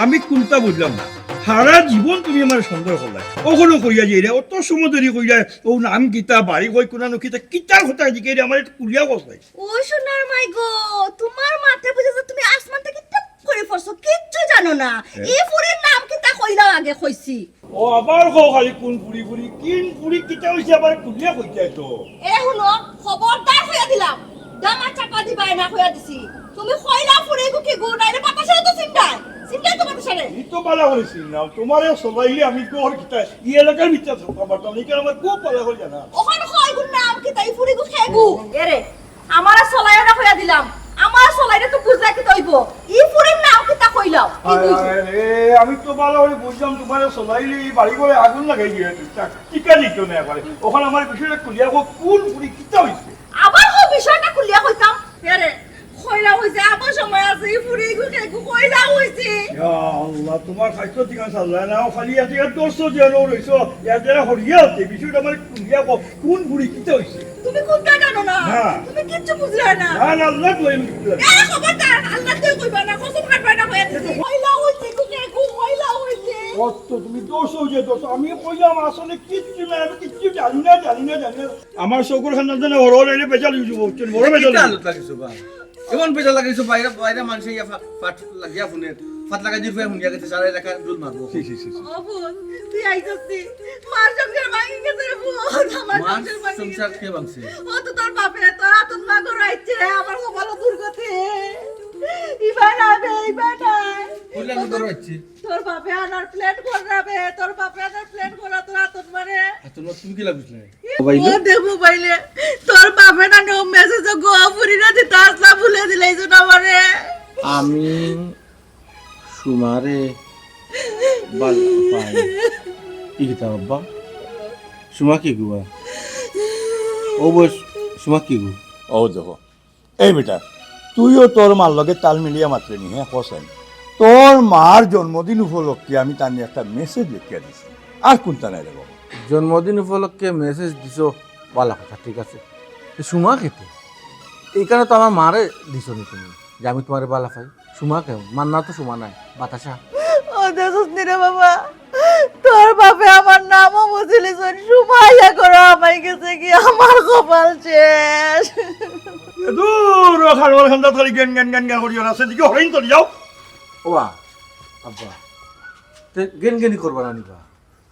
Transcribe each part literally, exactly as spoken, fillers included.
আমি কুনতা বুঝলাম না। হারা জীবন তুমি আমারে সন্দেহ করলায়, অখনো কইয়া যাইরায়, অত সময় ধরি কইরায়, অউ নাম কিতা, বাড়ি কই, কুনানো কিতা, কিতার কথা জিকাইরায়, আমারে একটু খুলিয়া কও চাই। ও সোনার মাই গো, তুমার মাতে বুঝি যে তুমি আসমান থাকি টপ করি পড়ছো, কিচ্ছু জানো না। হ্যাঁ। ই ফুরির নাম কিতা কইলাও আগে কইছি। ও আবার কও খালি কুন ফুরি ফুরি, কিন ফুরি কিতা অইছে আবার খুলিয়া কইতায় তো। এ হুনো, খবরদার কইয়া দিলাম, দামা চাপা দিবায় না কইয়া দিছি। তুমি কইলাও ফুরিগু কিগু, নাইলে বাতাসেও তো চিন্তায়, চিন্তায় তো বাতাসেরে। ই তো বালা করি চিনলাম, তুমারে চলাইলে আমি ঘর কিতা, ই এলাকার ভিতরে থাকতাম পারতাম না, ইখান আমার খুব বালা করি জানা। অখন কও ইগুর নাম কিতা, ই ফুরিগু কেগু? এরে, আমারে চলাইও না কইয়া দিলাম, আমারে চলাইলে তো বুঝলা কিতা অইবো। ই ফুরির নাম কিতা কইলাও? হায় হায় রে, আমি তো বালা করি বুঝলাম তুমারে চলাইলে ই বাড়ি ঘরে আগুন লাগাই দিয়া দিতা। টিকা দিত না একবারে। অখন আমারে বিষয়টা খুলিয়া কও, কুন ফুরি কিতা অইছে? আবার কও বিষয়টা খুলিয়া কইতাম। এরে, কইলাও অইছে, আবার সময় আছে, ই ফুরিগু কেগু কইলাও অইছে। ইয়া আল্লাহ, তুমার খাইতো দিকে চাল্লা না, খালি এত এত দোষ যে আনো রইছো, এত এত হরিয়া আছে, বিষয়টা আমারে খুলিয়া কও, কুন ফুরি কিতা অইছে? তুমি কুনতা জানো না? না। তুমি কিচ্ছু বুঝলায় না। না, না, আল্লাহ তো আমি বুঝলাম। এ, খবরদার, আল্লাহ তুই কইবা না, কসম খাইবা না, কইয়া দিছি। কইলাও অইছে, তুমি একটু কইলাও অইছে। অত তুমি দোষ অইছে, দোষ। আমি কইলাম আসলে কিচ্ছু না, আমি কিচ্ছু জানি না, জানি না, জানি না। আমার চকুর খান্দান জানে ওর ওর এনে বেজাল হয়ে যাবো, বুঝছেন? বড় বেজাল কিতা হয়ে যাবো। আলোচনা কিছু বা? এমন বেজাল লাগাইছো, বাইরে, বাইরে মানুষে ইয়া ফা-, ফাট লাগিয়া ফোনের, ফাট লাগাই দিয়ে ফোন হুনিয়া গেছে, সারা এলাকা ডুল মারবো। ছি, ছি, ছি, ছি। ও বোন, তুই আইছস নি? মার সংসার ভাঙি গেছে রে বোন, আমার মার সংসার ভাঙি সংসার গেছে। কে ভাঙছে? ও তো তোর বাপে, তোর আতন মা করে আইছে, আমার কপালো দুর্গতি। ইবা না বে, ইবা না। কইলা আমি করে আইছি। তোর বাপে আনার plan কররা বে, তোর বাপে আনার plan কররা, তোর আতন মারে। আতন মা তুমি কিলা বুঝলে? ও ভাই ও রে। দে মোবাইলে, তোর বাপে না নো message গো, ফুরি না দিতা আসলা, ভুলে দিলে এই জন্য আমারে। আমি সুমারে বাল পাই। ই কিতা আব্বা? সুমা কিগু বা? ও বস, সুমা কিগু? ও দেখো, এই বেটা, তুইও তোর মার লগে তাল মিলিয়া মাতরে নি, হ্যাঁ, কছাইন। তোর মার জন্মদিন উপলক্ষে আমি তার নিয়ে একটা message লেখিয়া দিছি। আর কুনতা নাই রে বাবা। জন্মদিন উপলক্ষে message দিছো, বালা কথা, ঠিক আছে। তো সুমা কেতে? ইখানো তো আমার মারে দিছো নি তুমি, যে আমি তুমারে বালা পাই। সুমা কেউ? মার নাম তো সুমা নায়, বাতাসা। ও দেখছস নি রে বাবা, তোর বাপে আমার নামও মুছিলিছইন, সুমাইয়া করে আমাই গেছে কি, আমার কপাল শেষ। এ দূর, ও খালওয়ার খান্দা খালি গেন গেন গেন গেন করিও না, সেদিকে হরেন তো যাও। ও বা, আব্বা, তে গেন গেনি করবা না নি বা?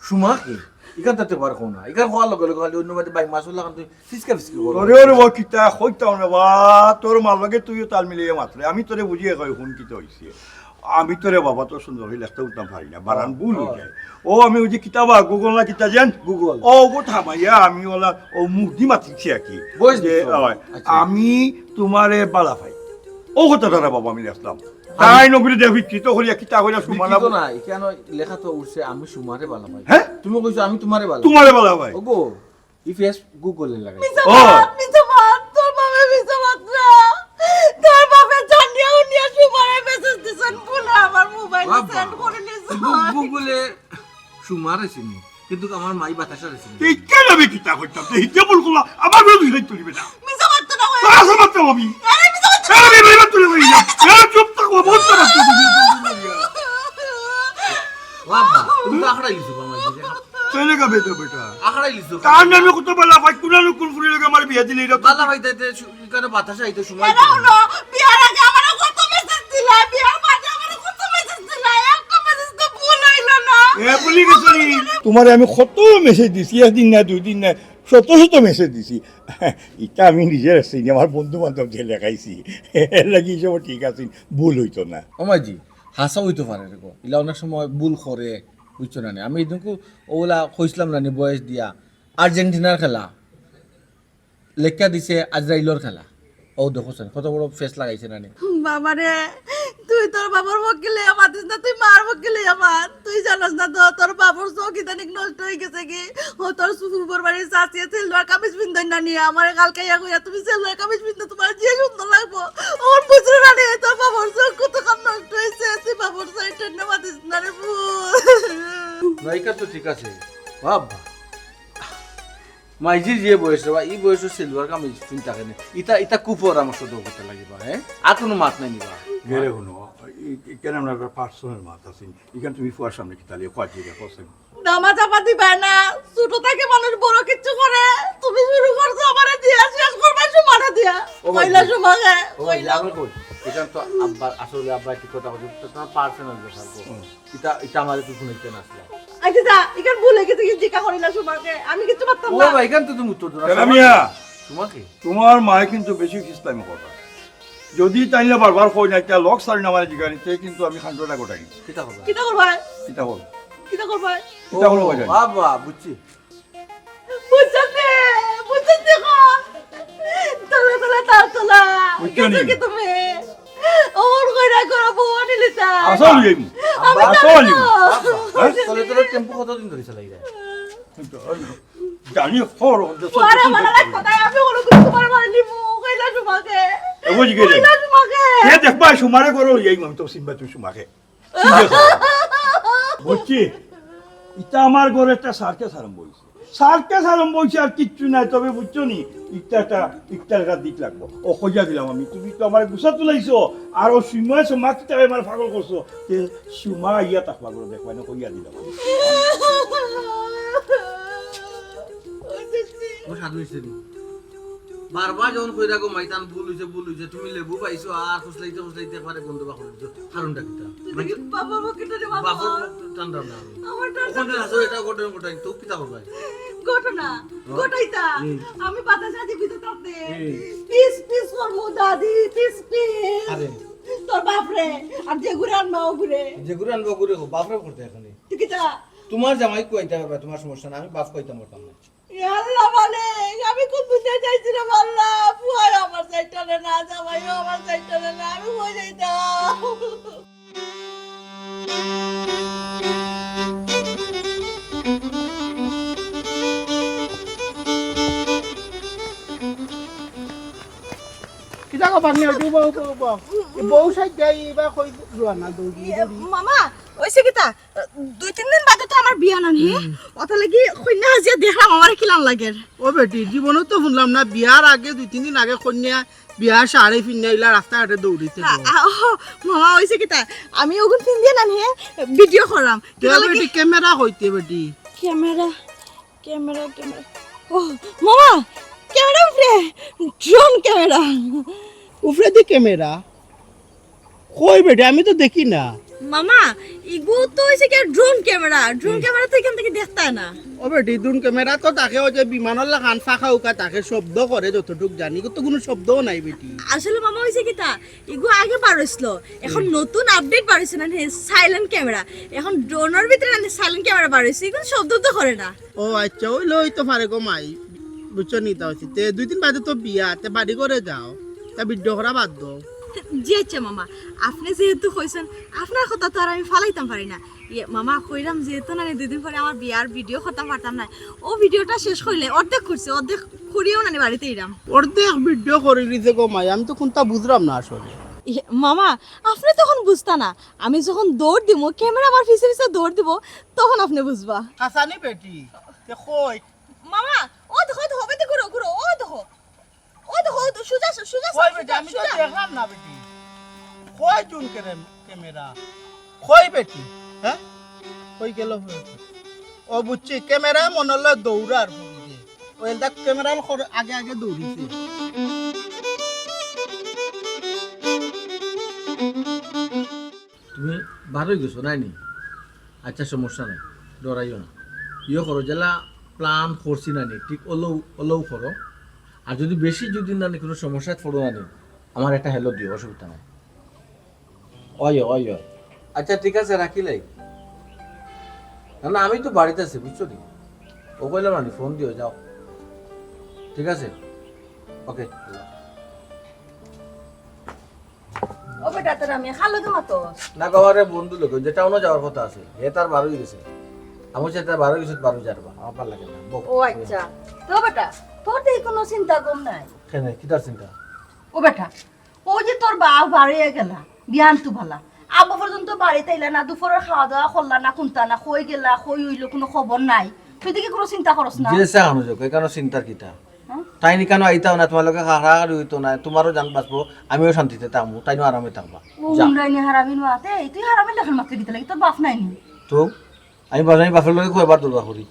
সুমা কে? ইখান তাতে বার কও না। ইখান কওয়ার লগে লগে খালি অন্য বাদে বাইক মাছ উল্লা খান তুই ফিসকা ফিসকি করো। ওরে, ওরে, ও কিতা কইতাম না বা, তোর মার লগে তুইও তাল মিলিয়ে মাতরে। আমি তোরে বুঝিয়ে কই, হুন কিতা অইছে। আমি তোরে বাবা তো সুন্দর করি লেখতে উঠতাম পারি না, বানান ভুল অই যায়। ও আমি ওই যে কিতা বা Google না কিতা যেন? Google। ও গো থামাইয়া আমি ওলা ও মুখ দি মাতিছি আর কি। বয়স যে, দিছো। অয়, আচ্ছা। আমি তুমারে বালা পাই। ও কথা তারা বাবা আমি লেখতাম। তাই নগরী দে বিকৃত করিয়া কিতা করিয়া সুমানা লিখিত নাই, কেন লেখা তো উঠছে, "আমি সুমারে বালা পাই।" হ্যাঁ? তুমি কইছো, "আমি তুমারে বালা পাই।" তুমারে বালা পাই। ওগো, ই face Google-এ লাগাই। মিছা ও। মাত, মিছা মাত, তোর বাপে মিছা মাত না। তোর বাপে জানিয়া উনিয়া সুমারে message দিছইন, ভুলে আমার মোবাইলে বাবা, send করি নিছইন। Google-এ সুমারে চিনি। কিন্তু আমার মাই বাতাসা রইছে। এই কেন আমি কিতা করতাম? এই যে ভুল করলাম, আমার বিরুদ্ধে দুই লাইন তুলিবে না। মিছা মারতো না, ওই। আচ্ছা, মারতাম আমি। আরে, মিছা মারতো না। আরে, আমি বিরুদ্ধে তুলিবে না। আরে, চুপ থাকো, বলতে পারছো তুমি। বাবা, তুমি তো আখড়াই লিছো, বাবা, এই যে। তাই না, বেটা, বেটা। আখড়াই লিছো। তার নামে কত বালা ভাই, কোন লোক কোন ফুরির লগে আমার বিয়া দিলে, এটা তো বালা ভাই, তাই, তাই, কেন বাতাসা আইতে সময় এরা হলো, বিয়ার আগে আমারে কত message দিলা, বিয়ার বাদে আমারে কত message দিলা, একটা message তো ভুল হইল না। এ, ভুলি গেছো নি? তোমারে আমি কত message দিছি, একদিন না, দুই দিন না, শত শত message দিছি। ইটা আমি নিজে রাখছি, আমার বন্ধু বান্ধব যে লেখাইছি। এর লাগি সব ঠিক আছে, ভুল হইতো না। ও মাইজি, হাসা হইতো পারে রে গো। ইলা অনেক সময় ভুল করে, বুঝছো না নি? আমি এদিনকু ওলা কইছিলাম না নি বয়স দিয়া, আর্জেন্টিনার খেলা। লেখা দিছে আজরাইলর খেলা। ও দেখো সেন, কত বড় face লাগাইছে না নি? বাবা রে, তুই তোর বাবার পক্ষে লইয়া মাতিস না, তুই মার পক্ষে লইয়া মাত। তুই জানাস না তো, তোর বাবার চোখ ইদানিং নষ্ট হয়ে গেছে কি? ও তোর ফুফুর বাড়ির চাচিয়ে সেলুয়ার কামিজ পিন্দইন না নিয়া, আমারে কালকে ইয়া কইয়া, "তুমি সেলুয়ার কামিজ পিন্দো, তোমার যে সুন্দর লাগবো।" ওর বুঝলো না রে, তোর বাবার চোখ কতখান নষ্ট হয়েছে, তুই বাবার side-এ না মাতিস না রে পুত। নায়িকা তো ঠিক আছে, বাবা। মাইজির যে বয়স রে বা, ই বয়সো সেলুয়ার কামিজ পিন্তা কেনে? ইতা, ইতা কুপরামর্শ দেও কিতা লাগি বা, হে? আর কুনু মাত নাই নি বা? গেরে হুনো, ই, ই কেনে আমরা একটা পার্সোনাল মাত আছে, ইখান তুমি ফুয়ার সামনে কিতা লিয়ে কওয়া জিগা করছে? নামা চাপা দিবায় না, ছোট থাকি মানুষ বড় কিচ্ছু করে, তুমি শুরু করছো আমারে দিয়া, শেষ করবায় সুমারে দিয়া। ও ভাই, কইলা সুমারে, ও ভাই, কইলা। আমি কই, ইখান তো আব্বা, আসলে আব্বা কি কথা বলছে, তো তোমার পার্সোনাল ব্যাপার গো। হুম। ইতা, ইতা আমারে তুই শুনাইতে না আসলে। আচ্ছা, যা, ইখান ভুলে গেছি, কি জিকা করিলা সুমারে, আমি কিচ্ছু পারতাম ও না। ভাই, ইখান তো তুমি উত্তর দেও না। কেন মিয়া? সুমাকে? তোমার মায়ে কিন্তু বেশি ফিসলামি করবা। যদি তাইলে বারবার কই না, একটা লক সারি না মানে জিগানি, তে কিন্তু আমি খান্ডটা গোটাই। কিতা করবা? কিতা করবা? কিতা করবা? কিতা করবা? ও, কিতা করবা জানি? বাবা, বুঝছি। বুঝছস নি? বুঝছস নি কন? তলে তলে তার তলা। বুঝছো নি? গেছো কি তুমি? ওর কইরা করো বউ আনিলিতা। আসল গেম। আমি আসল জানি গেম। না। বাবা, হ্যাঁ? তলে তলে টেম্পু কতদিন ধরে চালাই যায়? জানি হর অন্ধ ওরে সব আমার কিছু এক কথা, আমি ওর কিছু তোমার মারি নিমু, কইলা তোমাকে। এ বুঝি গেলে। কইলা তোমাকে। এ দেখবা, সুমারে করো, এই আমি তো সিম্বা তুমি সুমাকে। ঠিক আছে। বুঝছি? ইটা আমার ঘরে একটা সার্কাস আরম্ভ হইছে। সার্কাস আরম্ভ হইছে আর কিচ্ছু নাই, তবে বুঝছো নি? ইটা একটা, ইটা একটা দিক লাগবো। ও কইয়া দিলাম আমি, তুমি তো আমার গুছা তুলাইছো, আর ও সুমা সুমা কিতা আমার পাগল করছো। তে সুমা আইয়া থাকবা ঘরে দেখবা না, কইয়া দিলাম আমি। ও সাধু হইছে নি? বারবার যখন কইরা গো মাইতান ভুল হইছে, ভুল হইছে, তুমি লেবু পাইছো আর ফুসলাইতে ফুসলাইতে একবারে গন্ধ বার করে দিছো। কারণটা কিতা? দেখি, বাবা, বাবা, কিতা রে, বাবা? বাবার টান টান না। আমার টান ওখানে টান। আসো, এটা ঘটনা ঘটাই, তো কিতা করবাই? ঘটনা? হ্যাঁ। ঘটাইতা? হুম। আমি বাতাস আদি ভিতরে থাকতে। হুম। পিস পিস করমু দাদি, পিস পিস। আরে। তোর বাপরে, আর যে ঘুরে আনবা ও ঘুরে। যে ঘুরে আনবা ও ঘুরে, বাপরে করতে এখানে। তুই কিতা? তোমার জামাই কইতে হবে, তোমার সমস্যা না, আমি বাপ কইতাম পারতাম না। এ আল্লাহ মালিক, আমি কোন দুনিয়া যাইছি রে আল্লাহ? ফুয়াও আমার চাইটা রে না, জামাইও আমার চাইটা রে না, আমি কই যাইতাম? কিতা গো বাগনি, ওই যে বউ, বউ, বউ। এই বউ সাইড দেয়, এবার কই রওনা দৌড়ি, ইয়ে, দৌড়ি। মামা, ওই সে কিতা? দুই তিন দিন বাদে তো আমার বিয়া নানি, হুম। অত লাগি কইনা হাজিয়া দেখলাম আমার কিলান লাগের। ও বেটি, জীবনে তো শুনলাম না, বিয়ার আগে দুই তিন দিন আগে কইনা বিয়া শাড়ি ফিন্না ইলা রাস্তাঘাটে দৌড়িতে আ-, গো। আ-, ও, মামা, ওইছে কিতা? আমি ওগুন ফিন্দিয়া নানি, ভিডিও করাম। কিতা তে লাগি? বেটি, ক্যামেরা কইতে বেটি? Camera, camera, camera. ও, মামা, ক্যামেরা উপরে, ড্রোন ক্যামেরা। উপরে দি ক্যামেরা? কই বেটি, আমি তো দেখি না। মামা, ইগু তো হইছে কি ড্রোন ক্যামেরা, ড্রোন হুম। ক্যামেরা তো এখান থেকে দেখতা না। ও বেটি, ড্রোন ক্যামেরা তো থাকে ওই যে বিমানর লাখান ফাঁকা উকা থাকে, শব্দ করে যতটুক জানি, কিন্তু কোনো শব্দও নাই বেটি। আসলে মামা হইছে কিতা, ইগু আগে বার হইছিল, এখন হুম। নতুন আপডেট বার হইছে না, সাইলেন্ট ক্যামেরা। এখন ড্রোনের ভিতরে না সাইলেন্ট ক্যামেরা বার হইছে, ইগু শব্দ তো করে না। ও আচ্ছা, ওই লই তো পারে গো মাই, বুঝছো নি? তা হচ্ছে তে দুই দিন বাদে তো বিয়া, তে বাড়ি ঘরে যাও, তা ভিডিও করা বাদ দাও। জি আচ্ছা মামা, আপনি যেহেতু কইছেন, আপনার কথা তো আর আমি ফালাইতাম পারি না। ইয়ে মামা, কইরাম যেহেতু না দুই দিন পরে আমার বিয়ার ভিডিও করতাম পারতাম না, ও ভিডিওটা শেষ করলে অর্ধেক করছে, অর্ধেক করিয়াও না বাড়িতে ইরাম। অর্ধেক ভিডিও করি দিছে গো মাই, আমি তো কোনটা বুঝলাম না আসলে। ইয়ে মামা, আপনি তখন বুঝতা না, আমি যখন দৌড় দিমু, ক্যামেরা আমার পিছে পিছে দৌড় দিব, তখন আপনি বুঝবা। হাসানি বেটি, তে কই? মামা, ও দেখো, ও দেখো, ওই দেখো, ঘুরো, ঘুরো, ও দেখো। ও দেখো, ও তো সোজা, সোজা, কই সোজা, বেটি, আমি তো সোজা। দেখলাম না বেটি। কই ড্রোন ক্যামেরা? কই বেটি? হ্যাঁ? কই গেল? ও বুঝছি, ক্যামেরা মনে হলো দৌড়ার বুঝি। ও এলদা ক্যামেরা আগে আগে দৌড়িছে। তুমি বার হই গেছো, নাই নি? আচ্ছা, সমস্যা নাই, ডরাইও না। ইয়ে করো, যেলা প্ল্যান করছি না নি, ঠিক ওলো, ওলো করো। আর যদি বেশি যদি না নি কোনো সমস্যায় পড়ো না নি, আমার একটা হ্যালো দিও, অসুবিধা নাই। ওই, ওই, ওই। আচ্ছা, ঠিক আছে, রাখিলাই। না, না, আমি তো বাড়িতে আছি, বুঝছো নি? ও কইলাম না নি, ফোন দিও, যাও। ঠিক আছে? ওকে। ও বেটা, তোর আমি খালো তো মাতো। না গো, আরে বন্ধু লোক, যে টাউনে যাওয়ার কথা আছে, এ তার বারোই গেছে। আমি বলছি, তার বারোই গেছে, বারো যারবা, আমার ভালো লাগে না। বউ। ও আচ্ছা। তো বেটা, তোর তো এই কোনো চিন্তা কম নাই। কেন, কিতার চিন্তা? ও বেটা, ও যে তোর বাপ বাড়িয়ে গেলা, বিয়ান তু ভালা। আব্বা পর্যন্ত বাড়িতে আইলা না, দুপুরের খাওয়া দাওয়া করলা না, কুন্তা না, কই গেলা, কই হইলো, কোনো খবর নাই। তুই দেখি কোনো চিন্তা করস না। যে সে আনো যাক, এখানো চিন্তার কিতা? হ্যাঁ? তাইন ইখানো আইতাও না, তুমার লগে হারাহারি অইতো না, তুমারও জান বাঁচবো, আমিও শান্তিতে থাকমু, তাইনও আরামে থাকবা। ও যা। হুন্ডাইনি হারামির মাতে, তুই হারামির লাখান মাতরে কিতা লাগি? তোর বাপ নাই নি? তো আমি বাজানি বাপর লগে কয়বার দরবার করি।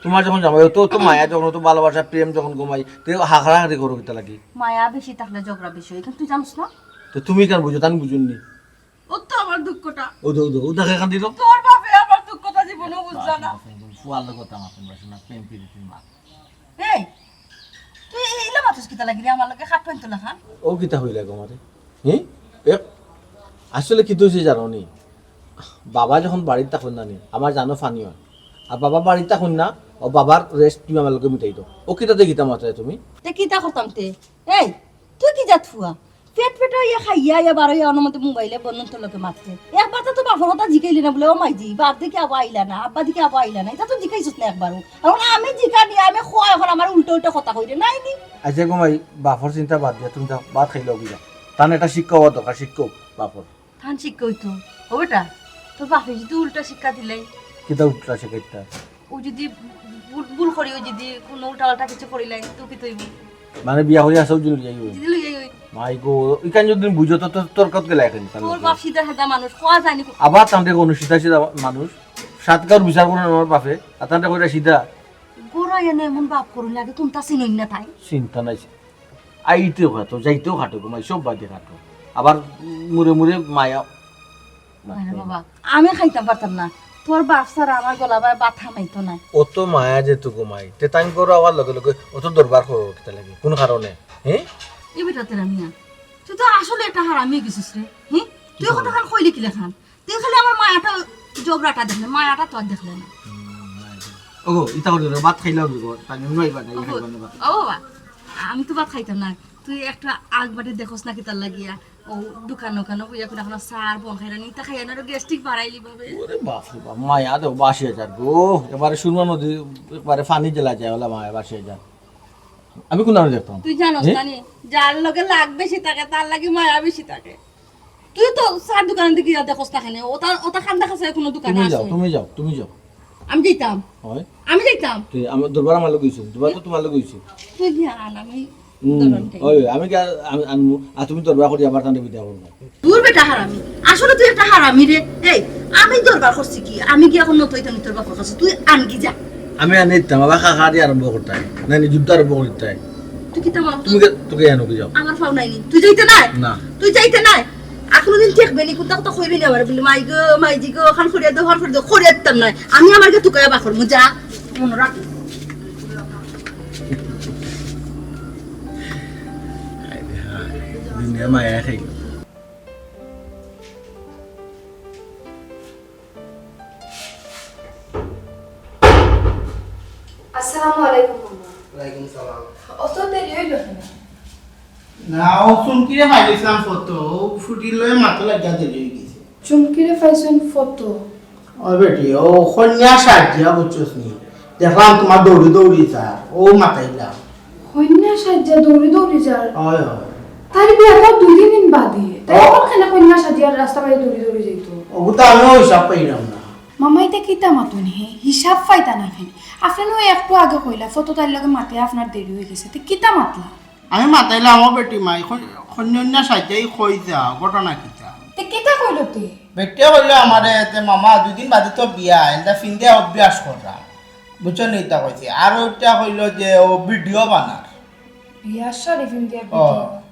তুমার যখন জামাই অত, অত মায়া যখন, অত ভালোবাসা, প্রেম যখন গো মাই, তে হারাহারি করো কিতা লাগি? মায়া বেশি থাকলে ঝগড়া বেশি অয়, ইখান তুই জানস না? তো তুমি ইখান বুঝো, তাইন বুঝইন নি। ও তো আমার দুঃখটা। ও দো, ও দো, ও দেখে কান্দিল। তোর বাপে আমার দুঃখটা জীবনেও বুঝলা না। ফুয়ার লগে কথা মাতইন না, শোনা, প্রেম প্রীতির মাত। এই, তুই এই ইলা মাতস কিতা লাগি রে আমার লগে? খাট পাইন তো লাখান। ও কিতা কইলা গো মারে? হুম? এ, আসলে কিতা অইছে জানো নি? বাবা যখন বাড়িত থাকইন না নি, আমার জানো ফানি অয়। আর বাবা বাড়িত থাকইন না, ও বাবার রেস্ট তুমি আমার লগে মিটাই দেও। ও কিতাতে কিতা মাতরায় তুমি? তে কিতা করতাম তে? এই, তুই কি জাত ফুয়া? পেট পেট অইয়া খাইয়া, ইয়া বারইয়া অনমতে মোবাইলে বন্ধুর লগে মাতরে। একবার তো তোর বাপর কথা জিকাইলি না বুলে, "ও মাইজি, বাপ দেখি আবো আইলা না, আব্বা দেখি আবো আইলা না।" ইতা তো জিকাইছস না একবারও। অখন আমি জিকানি, আমি কওয়া, অখন আমার উল্টা উল্টা কথা কইরে, নাই নি? আচ্ছা গো মাই, বাপর চিন্তা বাদ দিয়া তুমি যাও, ভাত খাইলাও গিয়া। তান একটা শিক্ষা অওয়া দরকার, শিক্ষক বাপর। তান শিক্ষা অইতো। ও বেটা, তোর বাপে যদি উল্টা শিক্ষা দিলাই। কিতা উল্টা শিক্ষা দিতা? ও যদি ভুল, ভুল করি, ও যদি কোনো উল্টা পাল্টা কিছু করিলাই, তো কিতা অইবো? মানে বিয়া করি আসাও যদি লইয়া অই। যদি লইয়া অই। মাই গো, ইখান যদি বুঝো তো তোর, তোর কত গেলা এখন? তোর বাপ সিধা সাদা মানুষ, কওয়া যায়নি কো- আবার তানরে কোনো সিধা সিধা মানুষ, সাত কার বিচার করেন আমার বাপে, আর তানরে কইরা সিধা। গোড়া এনে এমন বাপ করুন লাগে, কোনটা চিনইন না তাই? চিন্তা নাই। আইতেও খাটো, যাইতেও খাটো, ঘুমাই সব বাদে খাটো। আবার মুড়ে মুড়ে মায়া। আরে বাবা, আমি খাইতাম পারতাম না। তোর বাপ ছাড়া আমার গলা বায় ভাত হামাইতো না। অত মায়া যে তো ঘুমাই, তে তাইন করো আবার লগে লগে অত দরবার করো কিতা লাগি? কোন কারণে? হ্যাঁ? এ বেটা তেরা মিয়া, তুই তো আসলে একটা হারামি অই গেছিস রে। হ্যাঁ? তুই কথা খান কইলি কি লেখান? তুই খালি আমার মায়াটা, ঝগড়াটা দেখলে, মায়াটা তো আর দেখলে না। ওগো, ইতা করি ভাত খাইলাও কি গো? তাই নুন আইবা না, ই খাইবা না ভাত। ও বাবা, আমি তো ভাত খাইতাম না। তুই একটা আগ বাটে দেখোস না কিতার লাগিয়া? ও দোকান ওখানো বইয়া কোন এখন সার বন খাইরা নি, ইতা খাইয়া না আরো গ্যাস্ট্রিক বাড়াইলি ভাবে। ওরে বাপ রে বাপ, মায়া দেও বাসি হাজার গো। এবারে সুরমা নদী, একবারে পানি জেলা যায়, ওলা মায়া বাসি হাজার। আমি কোন আমি দেখতাম? তুই জানোস এ? না নি, যার লগে লাগ বেশি থাকে, তার লাগি মায়া বেশি থাকে। তুই তো সার দোকান দিকে গিয়া দেখোস না কেনে? ওটা, ওটা খান্দা কাছে কোনো দোকানে তুমি যাও, আছে? তুমি যাও, তুমি যাও। আমি যাইতাম। হয়? আমি যাইতাম। তুই আমার দরবার আমার লগে অইছে, দরবার তো তোমার লগে অইছে। তুই গিয়া আন, আমি হুম, দরবার উঠাই। ওই, আমি কি আর, আমি আনমু? আর তুমি দরবার করি আবার তান্ডে বিদায় করবো। দূর বেটা হারামি, আসলে তুই একটা হারামি রে। এই, আমি দরবার করছি কি? আমি গিয়া এখন নতই তানি তোর বাপর কাছে, তুই আন কি যা। আমি আনি দিতাম, আবার খাখারি আরম্ভ করতাই, না নি যুদ্ধ আরম্ভ করতাই। তুই কিতা মাত? তুমি কে-, তুই কে আনো কি যাও? আমার ফাও নাই নি। তুই যাইতে নাই? না। তুই যাইতে নাই? আর কোনোদিন দেখবে নি, কুন্তা কথা কইবে নি আমার বলে, "মাই গো, মাইজি গো, খান করিয়া দাও, খান করিয়া দাও", করিয়া দিতাম নাই। আমি আমার গে তুকাইয়া বার করমু, যা। মনে রাখ। হায় রে হায়, দুনিয়া মায়া খাইল। আসসালামু আলাইকুম, মামা। ওয়ালাইকুম সালাম। অত দেরি অইল কেনে? না, ও চুমকিরে পাইলিছিলাম ফটো, ও ফুটির লয়ে মাথা লাগিয়া দেরি অই গেছে। চুমকিরে পাইছইন ফটো? ও বেটি, ও কইন্যা সাজিয়া বুঝছস নি? দেখলাম তোমার দৌড়ি দৌড়ি যার, ও মাতাইলাম। কইন্যা সাজিয়া দৌড়ি দৌড়ি যার? অয়, অয়। তাইর বিয়া তো দুই তিন দিন বাদে। তাই ও। এখন কেনে কইন্যা সাজিয়া রাস্তা বাটে দৌড়ি দৌড়ি যাইতো? ওগু তো আমিও হিসাব পাইলাম না। মামা, ইতা কিতা মাতইন হে? হিসাব পাইতা না কেনে? আপনে নু একটু আগে কইলা, ফটো তাইর লগে মাতে আপনার দেরি অই গেছে। তে কিতা মাতলা? আমি মাতাইলাম, "ও বেটি মাই, কইন্যা সাজিয়া ই কই যাও, ঘটনা কিতা?" তে কিতা কইলো তে? বেটিয়ে কইলো আমারে, "তে মামা, দুই দিন বাদে তো বিয়া, এলদা ফিন্দে অভ্যাস কররা।" বুঝছো নি, ইতা কইছে। আর ওইটা কইলো যে ও ভিডিও বানার। বিয়ার শাড়ি ফিন্দিয়া ও। ভিডিও বানার।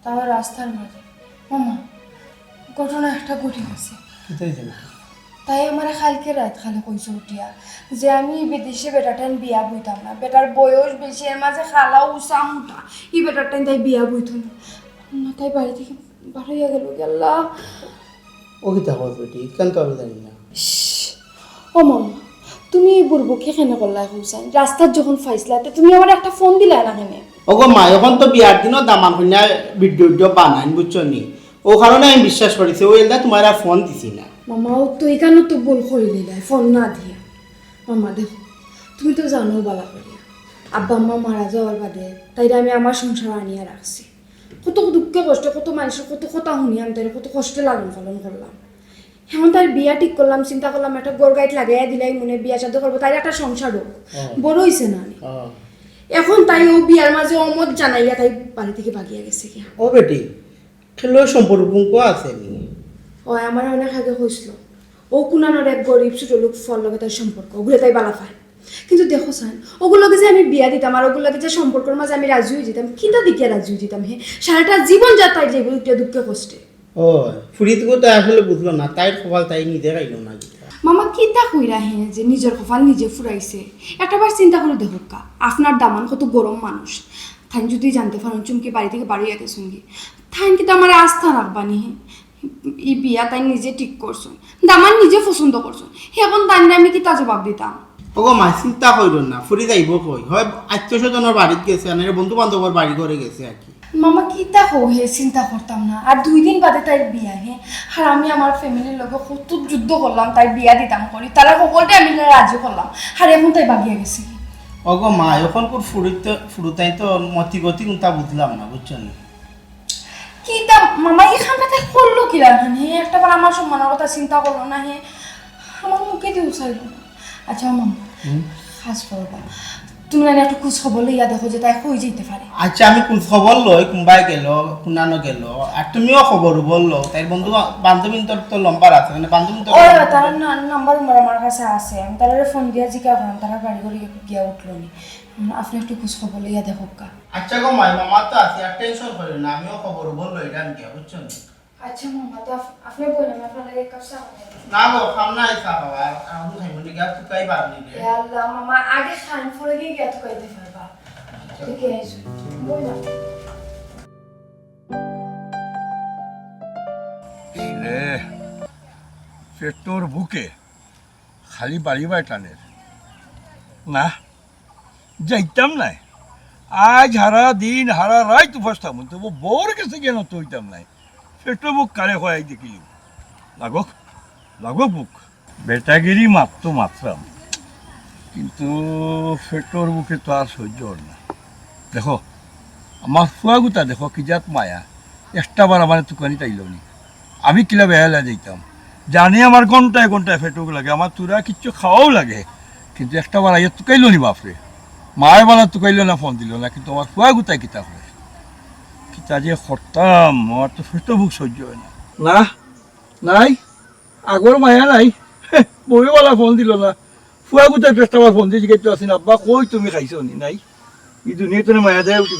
তাও রাস্তার মাঝে। মামা, ঘটনা একটা ঘটি গেছে। কিতা অইছে? তাই আমারে কালকে রাইত খালি কইছে উঠিয়া যে আমি বিদেশি বেটাটাইন বিয়া বইতাম না। বেটার বয়স বেশি, এর মাঝে কালা উচা মুটা। ই বেটাটাইন তাই বিয়া বইতো না। না, তাই বাড়ি থাকি বারইয়া গেল, গেলা। ও কিতা কর বেটি, ইখান তো আমি জানি না। ইশ, ও মামা, তুমি ই বুড়বুকি কেনে করলায় কওছাইন? রাস্তাত যখন পাইছলায়, তে তুমি আমারে একটা ফোন দিলায় না কেনে? ওগো মা, এখন তো বিয়ার দিনও দামান কইন্যায় ভিডিও টিডিও বানাইন, বুঝছো নি? ও কারণে আমি বিশ্বাস করিছি, ও এলদা তোমারে আর ফোন দিছি না। মামা, ও তো ইখানো তো ভুল করিলিলায়, ফোন না দিয়া। মামা দেখো, তুমি তো জানো বালা করিয়া, আব্বা আম্মা মারা যাওয়ার বাদে তাইরে আমি আমার সংসারো আনিয়া রাখছি। কত দুঃখে কষ্টে, কত মানষর কত কথা হুনিয়া আমি তাইরে কত কষ্টে লালন পালন করলাম। এখন তাইর বিয়া ঠিক করলাম, চিন্তা করলাম একটা ঘর গাইট লাগাইয়া দিলাই, মনে বিয়া শাদী করবো, তাইর একটা সংসার হোক, হ্যাঁ। বড় হইছে না নি? হ্যাঁ। এখন তাই ও বিয়ার মাঝে অমত জানাইয়া তাই বাড়ি থেকে ভাগিয়া গেছে গিয়া। ও বেটি, খেলো সম্পর্ক কুঙ্কু আছে নি? ও আমার অনেক আগে হয়েছিল, ও কুনানোর এক গরিব ছোট লোক ফল লগে তার সম্পর্ক, ওগুলো তাই বালা পায়। কিন্তু দেখো সান, ওগুলোকে যে আমি বিয়া দিতাম আর ওগুলোকে যে সম্পর্কের মাঝে আমি রাজি হয়ে যেতাম, কিতা দিকে রাজি হয়ে যেতাম? হে, সারাটা জীবন যা তাই যে দুঃখে কষ্টে। ও, ফুরিত কথা আসলে বুঝলো না, তাইর কপাল তাই নিজে খাইলো না কিতা। মামা, কিতা কইরা হে যে নিজের কপাল নিজে ফুরাইছে? একটা বার চিন্তা করে দেখুক্কা, আপনার দামান কত গরম মানুষ, তাই যদি জানতে পারেন চুমকি বাড়ি থেকে বাড়িয়ে গেছেন কি, তাই কিন্তু আমার আস্থা রাখবা নি হে। এই বিয়া তাই নিজে ঠিক করছেন, দামান নিজে পছন্দ করছেন, এখন তাই আমি কিতা জবাব দিতাম? ওগো মা, চিন্তা কইরো না, ফুরি যাইব কই, হয় আত্মীয় স্বজনের বাড়িত গেছে, আর নাইলে বন্ধু বান্ধবর বাড়ি ঘরে গেছে আর কি। মামা, কিতা কও হে, চিন্তা করতাম না। আর দুই দিন বাদে তাইর বিয়া হে, আর আমি আমার ফ্যামিলির লগে কত যুদ্ধ করলাম, তাই বিয়া দিতাম করি, তারা সকলকে আমি রাজি করলাম, আর এখন তাই ভাগিয়া গেছে। ওগো মা, এখন কোন ফুরুত-, ফুরুতাই তো মতি গতি কোনটা বুঝলাম না, বুঝছো না? কিতা মামা, এই কামটা তাই করলো কিলা? হে একটা বার আমার সম্মানের কথা চিন্তা করলো না, হে আমার মুখে দিয়ে উচাইল না। আচ্ছা মামা, হুম? কাজ করবা, তুমি না একটু খোঁজ খবর লইয়া দেখো যে তাই কই যাইতে পারে। আচ্ছা, আমি খোঁজ খবর লই, কুনবায় গেল, কুনানো গেল, আর তুমিও খবর খবর লও। তাই বন্ধু বা-, বান্ধবী তো, তো লম্বা আছে, মানে বান্ধবী তো ওই, তার না-, নাম্বার উম্বার আমার কাছে আছে, আমি তারা ফোন দিয়া জিজ্ঞাসা করাম, তারা বাড়ি ঘরে গিয়া উঠলো নি। হুম, আপনি একটু খোঁজ খবর লইয়া দেখো কা। আচ্ছা গো মাই, মামা তো আছে, আর টেনশন করেন না, আমিও খবর খবর লইলাম গিয়া, বুঝছো নি? আচ্ছা মামা, তো আপ-, আপনি বলেন, আপনার লাগে এক কাপ চা বানাই দিই। না গো, খাম না এই চা বাবা, আর আমি খাইব না, গিয়া তুকাই বাদ নিবে। এ আল্লাহ মামা, আগে খান, পরে গিয়া গিয়া তুকাইতে পারবা। আচ্ছা। দেখে আইসো। বই না। রে, পেটর ভুকে খালি বাড়ি বায় টানের। না, যাইতাম নায়। আইজ হারা দিন, হারা রাইত উপাস থাকমু, তবু বউর গেছে গিয়া নত অইতাম নায়। পেটর ভুক কারে কয় দেখিলিমু। লাগউক, লাগউক ভুক। বেটাগিরি মাততো মাতরাম, কিন্তু পেটর ভুকে তো আর সইজ্য অর না। দেখো, আমার ফুয়াগুতা দেখো কি জাত মায়া, একটা বার আমারে তুকানিত আইলো নি। আমি কিলা বেহালা যাইতাম, জানি আমার ঘন্টায় ঘন্টায় পেটর ভুক লাগে, আমার থুড়া কিচ্ছু খাওয়াও লাগে, কিন্তু একটা বার আইয়া তুকাইলো নি বাপরে। মায় বালা তুকাইলো না, ফোন দিলো না, কিন্তু আমার ফুয়াগুতায় কিতা করে, কিতা যে করতাম, আমার তো পেটর ভুক সইজ্য অয় না। না, নাই, আগর মায়া নাই। বউয়ে বালা ফোন দিলো না। ফুয়াগুতায় একটা বার ফোন দিয়া জিগাইতো আছি না, "আব্বা, কই তুমি, খাইছো নি?" নাই। ই দুনিয়াত মায়া দেয় উঠি।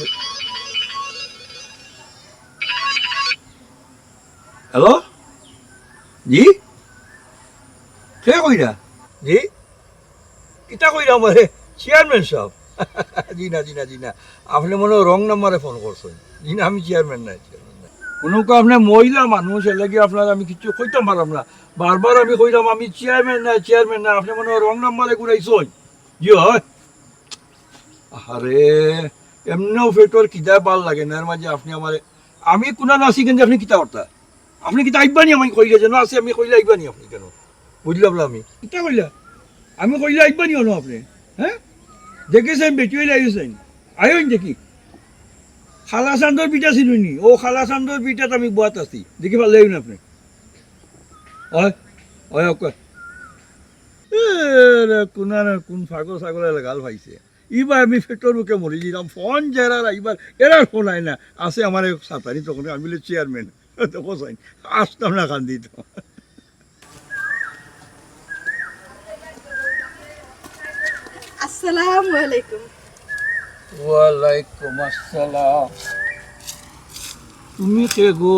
হ্যালো? জি? কে কইরা? জি? কিতা কইরা আমারে? Chairman sub? জি না, জি না, জি না। আপনে মনে হয় রং নাম্বারে ফোন করছইন। জি না, আমি চেয়ারম্যান নায়, চেয়ারম্যান নায়। মনে হয় আপনে মহিলা মানুষ, এর লাগি আপনারে আমি কিচ্ছু কইতাম পারলাম না। বারবার আমি কইলাম, "আমি চেয়ারম্যান নায়, চেয়ারম্যান নায়।" আপনে মনে হয় রং নাম্বারে ঘুরাইছইন। জি অয়। আরে, এমনেও পেটর খিদায় ভালা লাগে না, এর মাঝে আপনে আমারে, আমি কুনানো আছি কেনে আপনে কিতা করতা? আপনে কিতা আইবা নি, আমি কইলে যেন আছি, আমি কইলে আইবা নি আপনে কেনে? বুঝলাম না আমি। কিতা কইলা? আমি কইলে আইবা নি অনো আপনে? হ্যাঁ? দেখেছেন, বেটি অইলে আইছেন। আইন দেখি। খালা চান্দর পিঠা চিনুনি? ও খালা চান্দর পিঠাত আমি বওয়াত আছি। দেখি পারলে আইন আপনে। ওই, ওই, ওকে। এ রে, কুনানো কুন পাগল ছাগলে গাল পাইছে। ইবার আমি পেটর ভুকে মরি যাইতাম, ফোন যারার ইবার, এরার ফোন আয় না। আছে আমার এক সাতারি তখন, আমি বলি, "চেয়ারম্যান।" তো কোথায়? আসতাম না কান্দি তো। আসসালামু আলাইকুম। ওয়ালাইকুম আসসালাম। তুমি কে গো?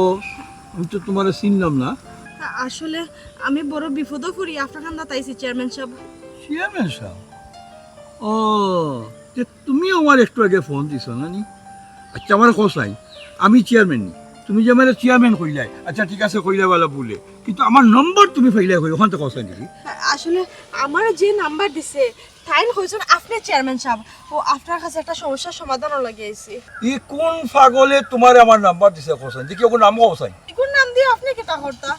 আমি তো তুমারে চিনলাম না। আ-, আসলে আমি বড় বিপদো পড়ি, আপনার কান্দাত আইছি, চেয়ারম্যান সাব। চেয়ারম্যান সাব? ও, তে তুমি আমারে একটু আগে ফোন দিছো না নি? আচ্ছা, আমারে কও চাই, আমি চেয়ারম্যান নি? তুমি যে আমারে চেয়ারম্যান কইলায়, আচ্ছা ঠিক আছে, কইলায় বালা বুলে, কিন্তু আমার নম্বর তুমি পাইলায় কই, অখান তো কও চাই দেখি। আসলে আমারে যে নাম্বার দিছে, তাইন কইছইন আপনে চেয়ারম্যান সাব, ও আপনার কাছে একটা সমস্যার সমাধানর লাগি আইছি। ই কুন পাগলে তুমারে আমার নাম্বার দিছে কও চাই? দেখি ওগো নাম কও চাই। ইগুর নাম দিয়া আপনে কিতা করতা?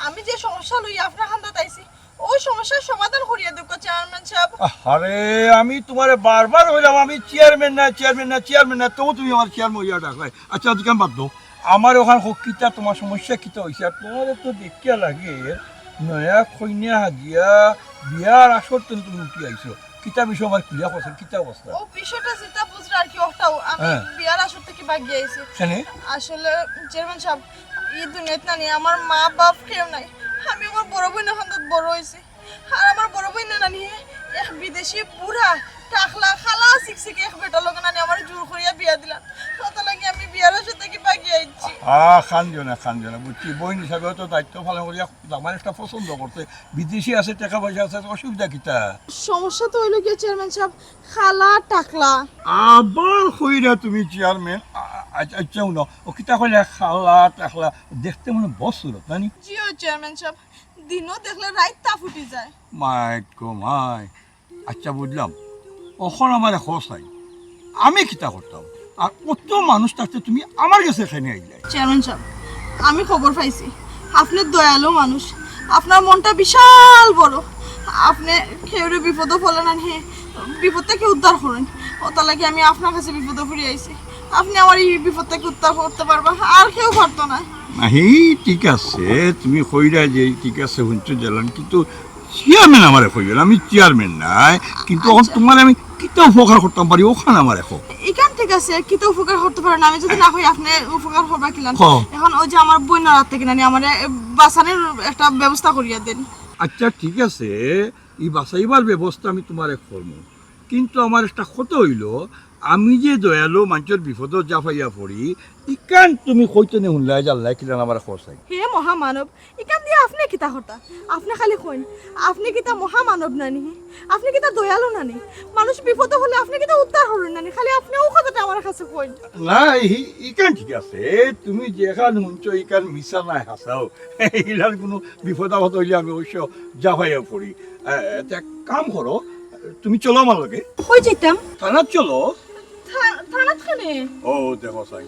আমি যে সমস্যা লইয়া আপনার কান্দাত আইছি, ওই সমস্যার সমাধান করিয়া দেউক্কা চেয়ারম্যান সাব। আরে, আমি তুমারে বারবার কইলাম আমি চেয়ারম্যান না, চেয়ারম্যান না, চেয়ারম্যান না, তবু তুমি আমারে চেয়ারম্যান অইয়া ডাকলায়। আচ্ছা, আজকে আমি বাদ দেও। আমারে অখান কও কিতা তুমার সমস্যা কিতা অইছে? আর তুমারে তো দেখিয়া লাগে নয়া কইনা হাজিয়া বিয়ার আসর তনে তুমি উঠি আইছো। কিতা বিষয় আমার খুলিয়া কওছাইন, কিতা অবস্থা? ও বিষয়টা যেটা বুঝরা আর কি, ওটাও আমি হ্যাঁ। বিয়ার আসর থাকি ভাগি আইছি। কেনে? আসলে চেয়ারম্যান সাব, ই দুনিয়াত নানি আমার মা বাপ কেউ নাই। আমি আমার বড় বইনর কান্দাত বড় অইছি। আর আমার বড় বইনে নানি এক বিদেশি বুড়া টাকলা কালা চিকচিকি এক বেটার লগে নানি আমারে জোর করিয়া বিয়া দিলা। অতার লাগি আমি বিয়ার আসর থাকি ভাগি আইছি। আহ, কান্দিও না, কান্দিও না, বুঝছি। বইন হিসাবে তো দায়িত্ব পালন করিয়া জামাইরে একটা পছন্দ করতে। বিদেশি আছে, টেকা পয়সা আছে, অসুবিধা কিতা? সমস্যা তো অইলো গিয়া চেয়ারম্যান সাব, কালা টাকলা। আবার কইরা তুমি চেয়ারম্যান? আ-, আ-, আচ্ছা, আচ্ছা, হুনো, ও কিতা কইলা কালা টাকলা? দেখতে মনে বদ সুরত, নানি? জি অয় চেয়ারম্যান সাব, দিনও দেখলে রাইত তা ফুটি যায়। মাই গো মাই। আচ্ছা, বুঝলাম। অখন আমারে কও চাই, আমি কিতা করতাম? আর অত মানুষ থাকতে তুমি আমার গেছে কেনে আইলায়? চেয়ারম্যান সাব, আমি খবর পাইছি, আপনে দয়ালু মানুষ, আপনার মনটা বিশাল বড়। আপনে কেউরে বিপদো ফেলইন না, হে বিপদ থাকি উদ্ধার করইন। অতার লাগি আমি আপনার কাছে বিপদো পড়ি আইছি। আপনে আমার ই বিপদ থাকি উদ্ধার করতে পারবা, আর কেউ পারতো না। নাহি, ঠিক আছে, তুমি কইরায় যে ঠিক আছে, হুনছো জালান, কিন্তু চেয়ারম্যান আমারে কইও না, আমি চেয়ারম্যান নায়, কিন্তু অখন আচ্ছা। তুমারে আমি কিতা উপকার করতাম পারি, অখান আমারে কও। ইখান ঠিক আছে, কিতা উপকার করতে পারইন, আমি যদি না কই, আপনে উপকার করবা কিলান? কও। অখন ওই যে আমার বইনর আত থাকি নানি আমারে বাঁচানির একটা ব্যবস্থা করিয়া দেন। আচ্ছা, ঠিক আছে, ই বাঁচাইবার ব্যবস্থা আমি তুমারে করমু, কিন্তু আমার একটা কথা অইলো, আমি যে দয়ালু মানষর বিপদো জাফাইয়া পড়ি, ইখান তুমি কই তনে হুনলায় জানলায় কিলান আমারে কও চাই। হে মহামানব, ইখান দিয়া আপনে কিতা করতা? আপনে খালি কইন, আপনে কিতা মহামানব নানি? আপনে কিতা দয়ালু নানি? মানুষ বিপদো পড়লে আপনে কিতা উদ্ধার করইন নানি? খালি আপনে অউ কথাটা আমার কাছে কইন। না, ই-, ইখান ঠিক আছে, তুমি যেখান হুনছো ইখান মিছা নায়, হাছাউ। ইলার কুনু বিপদ আপদ অইলে আমি অবশ্য জাফাইয়া পড়ি। আহ, তে এক কাম করো, তুমি চলো আমার লগে। কই যাইতাম? থানাত চলো। থা-, থানাত কেনে? ও, দেখো চাই,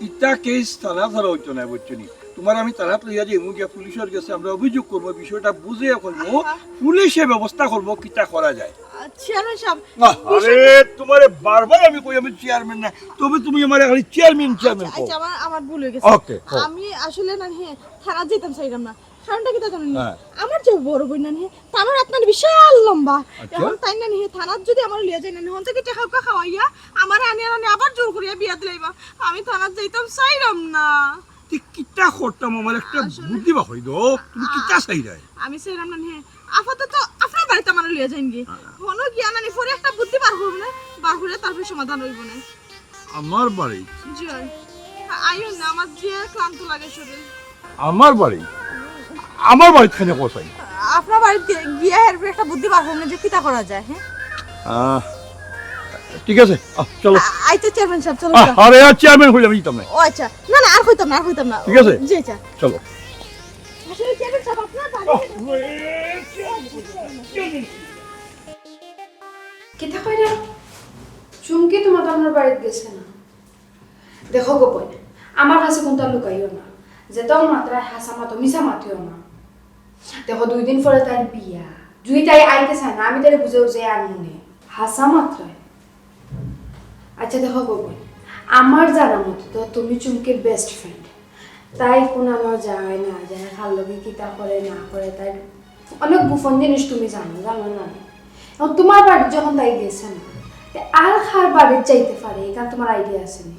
ইতা কেস থানা ছাড়া অইতো নায়, বুঝছো নি? তুমারে আমি থানাত লইয়া যাইমু, গিয়া পুলিশর গেছে আমরা অভিযোগ করমু, বিষয়টা বুঝিয়া করমু, আহা। পুলিশে ব্যবস্থা করবো কিতা করা যায়। আহ, চেয়ারম্যান সাব, না, বিষয়টা আরে, তুমারে বারবার আমি কই আমি চেয়ারম্যান না, তবে তুমি আমারে খালি চেয়ারম্যান, চেয়ারম্যান আচ্ছা, কও। আচ্ছা, আমার, আমার ভুল অই গেছে। ওকে, কও। আমি আসলে না, হে, থানাত যাইতাম চাইরাম না। কারণটা কিতা জানইন নি? হ্যাঁ। আমার যে বড় বইন নানি, তান আত নানি বিশাল লম্বা। আচ্ছা। অখন তাইন নানি থানাত যদি আমারে লইয়া যাইন নানি, হন থাকি টেকা উকা খাওয়াইয়া আমারে আনিয়া নানি আবার জোর করিয়া বিয়া দিলাইবা। আমি থানাত যাইতাম চাইরাম না। তে কিতা করতাম, আমার একটা আসলে বুদ্ধি বার করি দেও। তুমি কিতা চাইরায়? আমি চাইরাম নানি, আপাতত আপনার বাড়িত আমারে লইয়া যাইন গি। হ্যাঁ। হনো গিয়া নানি পরে একটা বুদ্ধি বার করমু নে, বার করিয়া তারপরে সমাধান অইবো নে। আমার বাড়ি? জি অয়। আইও না, আমার যে ক্লান্ত লাগে শরীর। আমার বাড়ি? আমার বাড়িত কেনে কও চাই? আপনার বাড়িত গে-, গিয়া এরপরে একটা বুদ্ধি বার করমু নে যে কিতা করা যায়, হ্যাঁ? আহ, ঠিক আছে, আহ, চলো। আ-, আইচ্ছা, চেয়ারম্যান সাব, চলো, আহ, চলো। আরে, আর চেয়ারম্যান অইলে আমি যাইতাম না। ও আচ্ছা, না, না, আর কইতাম না, আর কইতাম না। ঠিক আছে? জি, আচ্ছা। চলো। আসলে চেয়ারম্যান সাব, আপনার বাড়ি আহ, কিতা কইরা? চুমকি তো মাতামর বাড়িত গেছে না। দেখো গো বইন, আমার কাছে কুন্তা লুকাইও না। যেতাউ মাতরায় হাছা মাতো, মিছা মাতিও না। দেখো, দুই দিন পরে তাইর বিয়া। যদি তাই আইতে চায় না, আমি তাইরে বুঝাই বুঝাই আনমু নে। হাছা মাতরায়? আচ্ছা দেখো গো বইন, আমার জানা মতে তো তুমি চুমকির best friend। তাই কুনানো যায় না যায়, কার লগে কিতা করে না করে, তাইর অনেক গোপন জিনিস তুমি জানো, জানো না? অখন তুমার বাড়িত যখন তাই গেছে না, তে আর কার বাড়িত যাইতে পারে, ইখান তুমার idea আছে নি?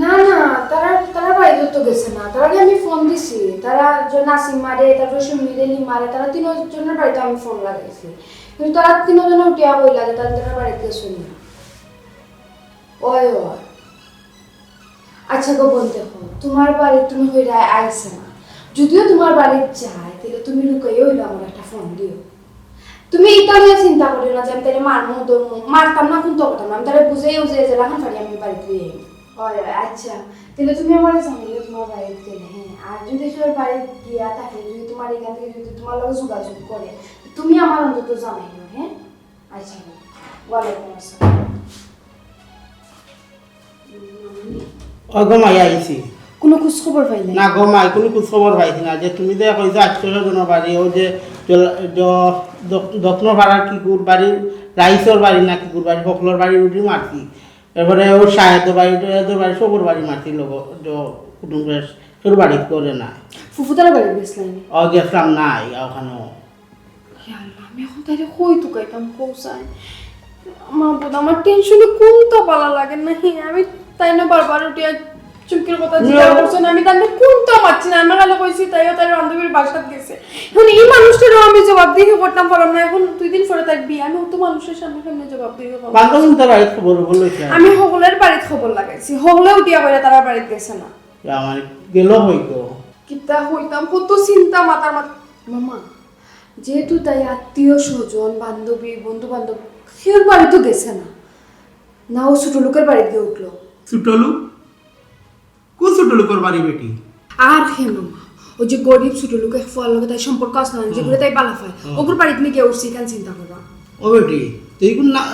না, না, তারা, তারা বাড়িত তো গেছে না, তারারে আমি ফোন দিছি, তারা যে নাসিমারে, তারপরে সুমিরে, লিমারে, তারা তিনজনর বাড়িত আমি ফোন লাগাইছি, কিন্তু তারা তিনজনে উঠিয়া কইলা যে তারা, তারা বাড়িত গেছে না। ওই, ওই। আচ্ছা গো বইন, দেখো, তুমার বাড়িত তুমি কইরায় আইছে না। যদিও তুমার বাড়িত যায়, তাইলে তুমি লুকাইয়া অইলেও আমারে একটা ফোন দিও। তুমি ইতা নিয়া চিন্তা করিও না যে আমি তাইরে মারমু, ধরমু, মারতাম না, কুন্তা করতাম না। আমি তাইরে বুঝাইয়া বুঝাইয়া যেলাখান পারি আমি বাড়িত লই আইমু। ওই, ওই, আচ্ছা। তাইলে তুমি আমারে জানাইও তুমার বাড়িত গেলে, হ্যাঁ? আর যদি কেউর বাড়িত গিয়া থাকে, যদি তুমার ইখান থাকি যদি তুমার লগে যোগাযোগ করে, তুমি আমারে অন্তত জানাইও, হ্যাঁ? আচ্ছা, ওয়ালাইকুম আসসালাম। ও গো মাই, আইছি। কুনু খোঁজ খবর পাইলে? না গো মাই, কুনু খোঁজ খবর পাইছি না। যে তুমি যে কইছো আত্মীয় স্বজনর বাড়ি, অউ যে জল-, জ-, দ-, দক্ষিণ পাড়ার কিকুর বাড়ি, রাইসর বাড়ি না কিকুর বাড়ি, হকলর বাড়ি রুটি মারছি। এরপরে অউ শাহেদর বাড়ি, টাহেদর বাড়ি, সবর বাড়ি মারছি, লগে জ-, কুটুম বেশ। তোর বাড়িত করে না? ফুফু তারা বাড়িত গেছলাম। ও, গেছলাম না, ইয়া ওখানো। ইয়া আল্লাহ, আমি এখন তাইরে কই তুকাইতাম, কও চাই। মাবুদ, আমার টেনশনে কুনতা ভালা লাগে না। হে, আমি তাইন বারবার উঠিয়া চুমকির কথা জিজ্ঞাসা করছইন, আমি তাইরে কুনতা মাতছি না। আমি খালি কইছি, তাইও তাইর বান্ধবীর বাসাত গেছে। এখন ই মানুষটারও আমি জবাবদিহি করতাম পারলাম না। এখন দুই দিন পরে তার বিয়া, আমি অত মানুষের সামনে সামনে জবাবদিহি করলাম। বান্ধবী তার বাড়িত খবর বললো কি? আমি হকলের বাড়িত খবর লাগাইছি, হকলে উঠিয়া কইরা তারা বাড়িত গেছে না। ইয়া, আমার গেল হয়তো। কিতা কইতাম, কত চিন্তা মাথার মাথা। মামা, যেহেতু তাই আত্মীয় স্বজন, বান্ধবী, বন্ধু বান্ধব, কেউর বাড়িত গেছে না। না, ও ছোট লোকের বাড়িত গিয়া উঠলো। ছোট লোক? কোন ছোট লোকের বাড়ি বেটি? আর হে মামা, ওই যে গরিব ছোট লোক এক ফুয়ার লগে তাই সম্পর্ক আছে না, হুম। যেগুলো তাই বালা পায়, হুম। ওগুর বাড়িত নিয়ে গিয়া উঠছি, কেন চিন্তা করবা? ও বেটি, তুই কোন না-,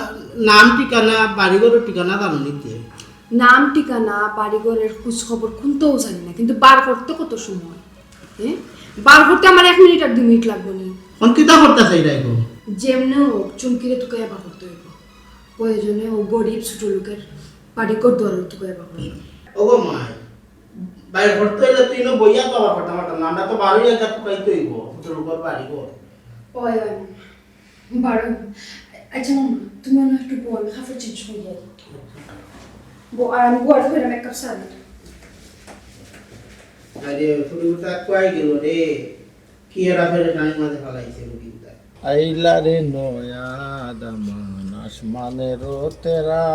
নাম ঠিকানা, বাড়িঘরের ঠিকানা জানো নিতে? নাম ঠিকানা, বাড়িঘরের খোঁজ খবর কোনটাও জানি না, কিন্তু বার করতে কত সময়? হ্যাঁ, বার করতে আমার এক মিনিট আর দুই মিনিট লাগবো নি। এখন কিতা করতে চাই রাখো? যেমনে হোক, চুমকিরে তুকাইয়া বার করতে হইব। প্রয়োজনে ও গরিব ছোট লোকের বাড়ি ঘর দুয়ার তুকাইয়া বার করতে হইব। ও গো মাই, বাইর করতে হইলে তুই ইনো বইয়া তো আবার কথা মাতাম না, আমরা তো বারোই হাজার তুকাইতে হইব, ছোট লোকের বাড়ি ঘর। ওই, ওই। বারো। আচ্ছা মামা, তুমি না একটু বল, কাপড় চেঞ্জ করে যাই। বো, আর আমি বল করে মেকআপ সারি। আরে, ফুটুকুটা কই গেল রে? কি এরা ফেরে টাইম মাঝে ফালাইছে ফুটুকুটা? আইলা রে নয়া দামান আসমানের তেরা,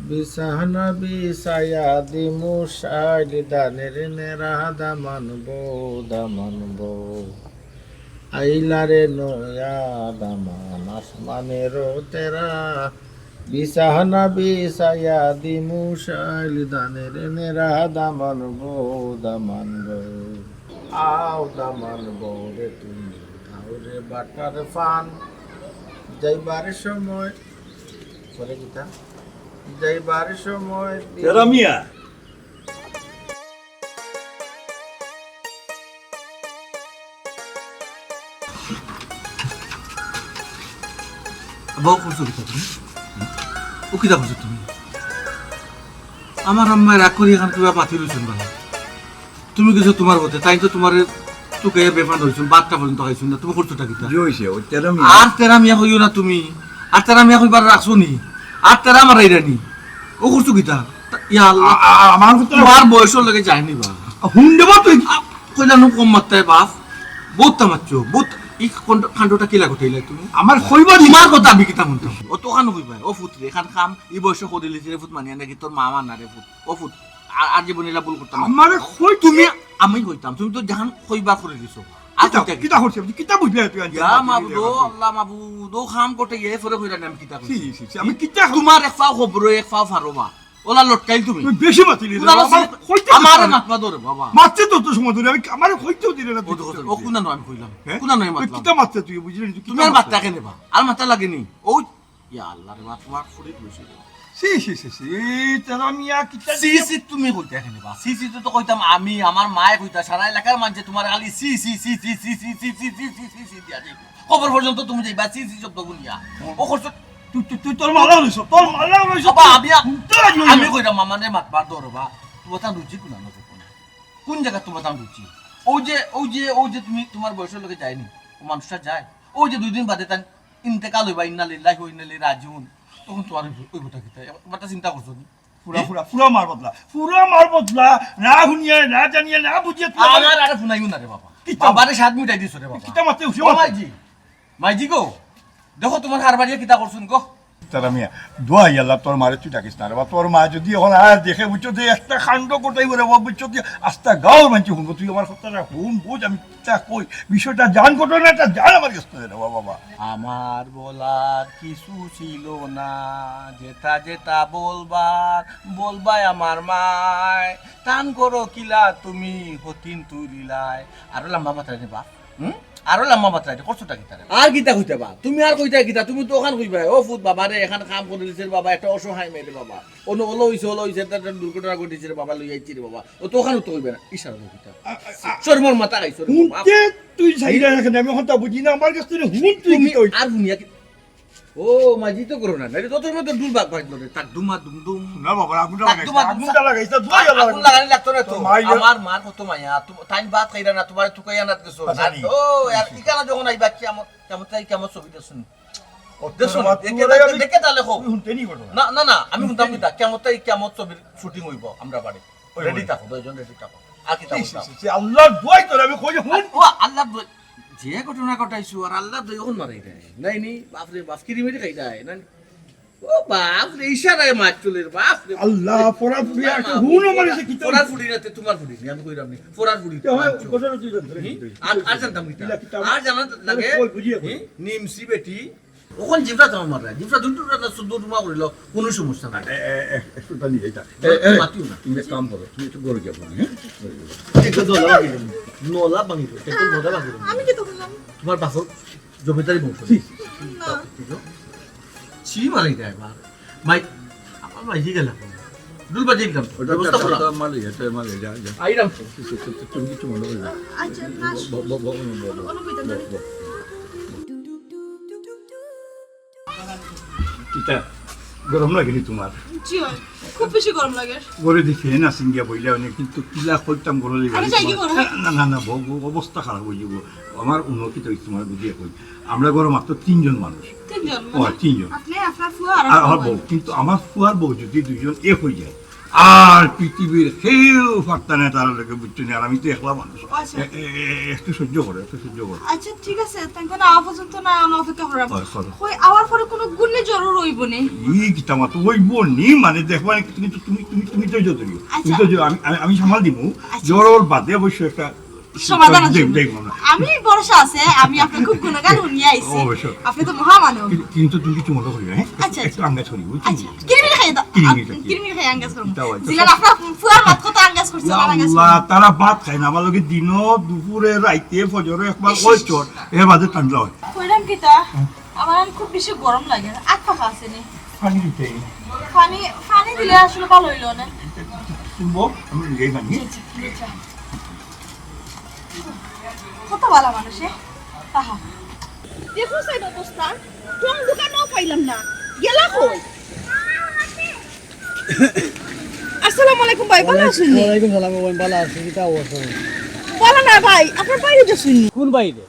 বিছানা বিছায়া দিমু শাইল দানের নেরা দামান বউ, দামান বউ। আইলা রে নয়া দামান আসমানের তেরা, বিছানা বিছায়া দিমু শাইল দানের নেরা দামান বউ, দামান বউ। আও দামান বউ রে তুমি, আও রে বাটার ফান, যাইবার সময়, পরে কিতা? যাইবার সময় তেরা মিয়া। বউ করছো কিতা তুমি? ও কিতা করছো তুমি? আমার আম্মায় রাগ করি এখন কিবা মাতি রইছেন বালা। তুমি গেছো তোমার মতে, তাই তো তোমার তোকে বেফান হইছো, বাদটা পর্যন্ত খাইছো না, তুমি করছোটা কিতা? জি হইছে, ও তেরা মিয়া। আর তেরা মিয়া কইও না তুমি, আর তেরা মিয়া কইবার রাখছো নি, আর তেরা মারাইরা নি, ও করছো কিতা? তা, ইয়া আল্লাহ, আ-, আ-, আমার কথা তোমার বয়সর লগে যায়নি বা। হুন দেবো তুই। আ, কইলা নু কম মাত্রায় বাপ, বহুত তা মারছো, বহুত ই কাণ্ড-, কাণ্ডটা কিলা ঘটাইলা তুমি? আমার কইবা নি। তোমার কথা আমি কিতা হুনতাম? ও তো ওখানে কইবা, ও ফুত রে, এখান কাম, ই বয়সে করিলিছি রে ফুত মানিয়া নাকি তোর মা আমার না রে ফুত, ও ফুত। আর, আর জীবনে ইলা ভুল করতাম না। আমারে কই তুমি, তুমি আমি কইতাম, তুমি তো জাহান কইবা করে দিছো। আর কিতা, কইতা কি? কিতা করছি আমি? কিতা বুঝলে তুই আনতে ইয়া না, মাবুদ, তুই ও আনতে? আল্লাহ মাবুদ, ও খাম করতে গিয়ে পরে কইরা নাম কিতা ছি, করছি? ছি, ছি, আমি কিতা করছি? তোমার এক পাও খবর, এক পাও ফারো বা। ওলা লটকাইল তুমি। তুই বেশি মাতিলি রে, কুনানো আমার ছিল? কইতে আমারে দিলে না। মাতবা ধরে বাবা। মাততে তো, তো সময় ধরে, আমি, আমারে কইতেও দিলে না, ও তুই তো, কিতা ও বুঝলি? কুনানো আমি কইলাম? হ্যাঁ? কুনানো আমি তুই মাতলাম? কিতা মাততে তুই বুঝলি না, তুই কিতা তুমি আর মাততে? মাততা কেনে বা? আর মাতা লাগেনি। ও ইয়া আল্লাহ রে বা, তোমার ফুড়ি কইছিল। সি, সি, সি, সি, তেরা মিয়া কিতা সি, দিয়া সি, তুমি কইতা কেনে বা? সি, সি, তো, তো কইতাম আমি, আমার মায়ে কইতা, সারা এলাকার মানষে তোমার খালি সি, সি, সি দিয়া যাইবো। কবর পর্যন্ত তুমি যাইবা, সি, সি শব্দ শুনিয়া। ও করছো। তুই, তুই, তুই তোর মালা রইছ, তোর মালা রইছ, বাবা, তোর আমি, উত্তর আগে আমি হইল। কইতাম, আমারে মাতবার ধরো বা, তোমার তান রুচি কোন আনো কোন? কোন জায়গা তোমার তান রুচি? ও যে, ও যে, ও যে তুমি তোমার বয়সের লগে যায়নি, ও মানুষটা যায়, ও যে দুই দিন বাদে তান ইন্তেকাল হইবা, ইন্না লিল্লাহি ওয়া ইন্না ইলাইহি রাজিউন। তখন তোমার ওই, ওই কথা কিতা? একবার তা চিন্তা করছো নি? পুরা, পুরা, পুরা মার বদলা। পুরা মার বদলা। না শুনিয়া, না জানিয়া, না বুঝিয়া তুই আমার আরে ফুনাইও না রে বাবা। কিতা? বাবারে সাত মিটাই দিছো রে বাবা। কিতা মাতে উঠে ও মাতে? মাইজি, মাইজি গো, দেখো তোমার হারবারিয়ে কিতা করছুন গো। তারা মিয়া, দোয়াই আল্লাহ, তোর মারে তুই ডাকিস না রে বা। তোর মা যদি এখন আর দেখে, বুঝছো, যে একটা কাণ্ড ঘটাইব রে বা, বুঝছো, যে আস্তা গাঁওর মানষে শুনবো, তুই আমার কথাটা হুন, বুঝ, আমি কিতা কই, বিষয়টা জান, ঘটনাটা জান আমার কাছ থেকে রে বা, বাবা। আমার বলার কিছু ছিল না, যেটা যেটা বলবার, বলবায় আমার মায়। টান করো কিলা তুমি হতিন তুলিলায়। আরো লম্বা মাত্রা রে বাপ, হুম? আরো লম্বা মাত্রা রে, করছোটা কিতা রে? আর কিতা কইতা বা? তুমি আর কইতা কিতা? তুমি তো ওখান কইবা, "ও ফুত বাবা রে, এখান কাম করে দিছে রে বাবা, একটা অসহায় মেয়ে রে বাবা। অনো ওলো হইছে, ওলো হইছে, একটা, একটা দুর্ঘটনা ঘটেছে রে বাবা, লই আইছি রে বাবা।" ও তো ওখানে তো কইবে না, ইশারা তো কইতা। আ, আ, আ, শরমর মাথা খাই, শরমর বাপ। হুনতে তুই চাইলে এখানে, আমি এখন তা বুঝি না, আমার কাছ থেকে হুন তুই তুমি কিতা কইছ? আর হুনিয়া কি ও, মাঝি তো করো না, নাইলে তো তোর মতো ডুল বাগ বাজলো রে, তাক দুমা দুম দুম। না বাবা, আগুনটা তাক লাগাইছে, দুমা দুম আগুনটা লাগাইছে, দুমা আগুন লাগানি লাগতো না তো। তো মাই আমার মার কত মায়া, তুমি, তাইন ভাত খাইরা না, তোমার তুকাই আনাত গেছো। আচ্ছা, আর, নি। ও, আর ইকানা যখন আইবা, কিয়ামত, কিয়ামত তাই কিয়ামত ছবি দেখছো নি? ও, দেখছো নি? তোর বাপ দেখে তোমার তাহলে, আমি দেখে তাহলে কও। হুনতে নি ঘটনা। না, না, না, আমি হুনতাম কিতা, কিয়ামত তাই কিয়ামত ছবির shooting অইবো, আমরা বাড়ি। ওই, ready ওই। থাকো, দুইজন ready থাকো। আর কিতা ছি, ছি, বলতাম? ছি, ছি, আল্লাহর দোয়াই তোরে আমি কই যে হুন। ও, আল্লাহর দোয়াই। যে ঘটনা ঘটাইছো আর আল্লাহর দোয়াই অখন মারাই দেয়। নাই নি, বাপরে বাপ, কিরি মিরি খাই দেয়, নাই নি? ও বাপ রে, ইশারায় মাছ চলে রে, বাপ রে। আল্লাহ, ফোড়া ফুড়ি, একটা হুন আমার এসে কিতা? ফোড়া ফুড়ি না, তে তোমার ফুড়ি নি, আমি কইরাম নি। ফোড়া ফুড়ি তে হয়, মাছ। কোথায় তুই জানতে রে? হুম? আর, আর জানতাম কিতা? ইলা কিতা? আর জানা লাগে? কই বুঝিয়ে কই? হুম? নিমসি বেটি। ওখান জিভটা তো আমার রায়। জিভটা দুটো রাত শুদ্ধ রুমা করিল, কোনো সমস্যা নাই। এ, এ, এ, একটু টানি এটা। এ, এ, মাতিও না। তুমি এক কাম করো, তুমি একটু ঘরে যাও, হ্যাঁ? একটু নলা ভাঙিল, নলা ভাঙিল, একটু নলা ভাঙিল। আমি কিতা করলাম? তোমার বাপর জমিদারি বংশ। ছি। না। ছি মারি যায় একবার। মাই, আমার মাই কি গেল? ডুল বাজিয়ে দিলাম। ওটা ব্যবস্থা তো, করলাম। ওটা মালি, এটা মালি, যা, যা। আইরাম তো। কিছু, কিছু, তুমি কিছু মনে করো না। আচ্ছা, না, ব-, ব-, ব-, ব-, ব-, কোনো বিধান নেই। ব-, ব-, কিতা? গরম লাগে নি তোমার? জি অয়, খুব বেশি গরম লাগে। ঘরে দি fan আছে গিয়া বইলা অনেক, কিন্তু কিলা করতাম ঘরে দি আমি যাই কি করো? না, না, না, ব-, ব-, অবস্থা খারাপ অই যাইবো। আমার উন্নতি তো তোমার বুঝিয়া কই। আমরা ঘরে মাত্র তিনজন মানুষ। তিনজন? ও, মানে? তিনজন। আপনি, আপনার ফুয়া আর আর আমার আপনার বউ। বউ। কিন্তু আমার ফুয়ার বউ যদি দুইজন এক অই যায়, আর পৃথিবীর কেউ পারতা না তার লগে, বুঝছো নি? আর আমি তো একলা মানুষ। আচ্ছা। এ, এ, এ, একটু সহ্য করো, একটু সহ্য করো। আচ্ছা, ঠিক আছে, তাই না, আওয়া পর্যন্ত না, আমি অপেক্ষা করলাম। হয়, করো। কই, আওয়ার পরে কোনো ঘূর্ণিঝড়ও রইব নি? ই কিতা মাতো, অইবো নি, মানে, দেখবা, কিন্তু তুমি, তুমি, তুমি ধৈর্য ধরিও। তুমি আচ্ছা। ধৈর্য, আমি, আমি, আমি সামাল দিমু। আচ্ছা। ঝড়র বাদে অবশ্য একটা সমাধান আছে। দেখ, দেখ, মনে হয়। আমি ভরসা আছে, আমি আপনার খুব গুণগান শুনিয়া আইছি। অবশ্যই। আপনি তো মহামানব। কি-, কিন্তু তুমি কিছু মনে করিও না, হ্যাঁ? আচ্ছা, একটু আচ্ছা। আঙ্গাজ করি, বুঝছো? আচ্ছা, কিরিমিরি খাই দাও। কিরিমিরি খাই। কিরিমিরি খাই আঙ্গাজ করো। দাও, আচ্ছা। জিলান আপনার ফুয়ার ভাত কথা আঙ্গাজ করছে, ওয়া আঙ্গাজ আল্লাহ, করো। তারা ভাত খায় না, আমার লগে দিনও, দুপুরে, রাইতে, ফজরে একবার ইস, ওই ইস। চোর, এর বাদে ঠান্ডা হয়। কইলাম কিতা? হ্যাঁ। আমার আর খুব বেশি গরম লাগে, আত পাখা আছে নি? পানি দিতে। পানি, পানি দিলে আসলে ভালো হইলো না। শুনবো, আমি নিজেই পানি। জি, জি, জি, জি। কত ভালা মানুষ, এ? আহা। দেখো সাইড অবস্থা, কোন দোকানও পাইলাম না। গেলা কই? আসসালামু আলাইকুম ভাই, ভালা আছইন নি? ওয়ালাইকুম সালাম, ভাই, ভালা আছি, কিতা অবস্থা? ভালা না ভাই, আপনার বাইরে যাচ্ছেন নি? কোন বাইরে?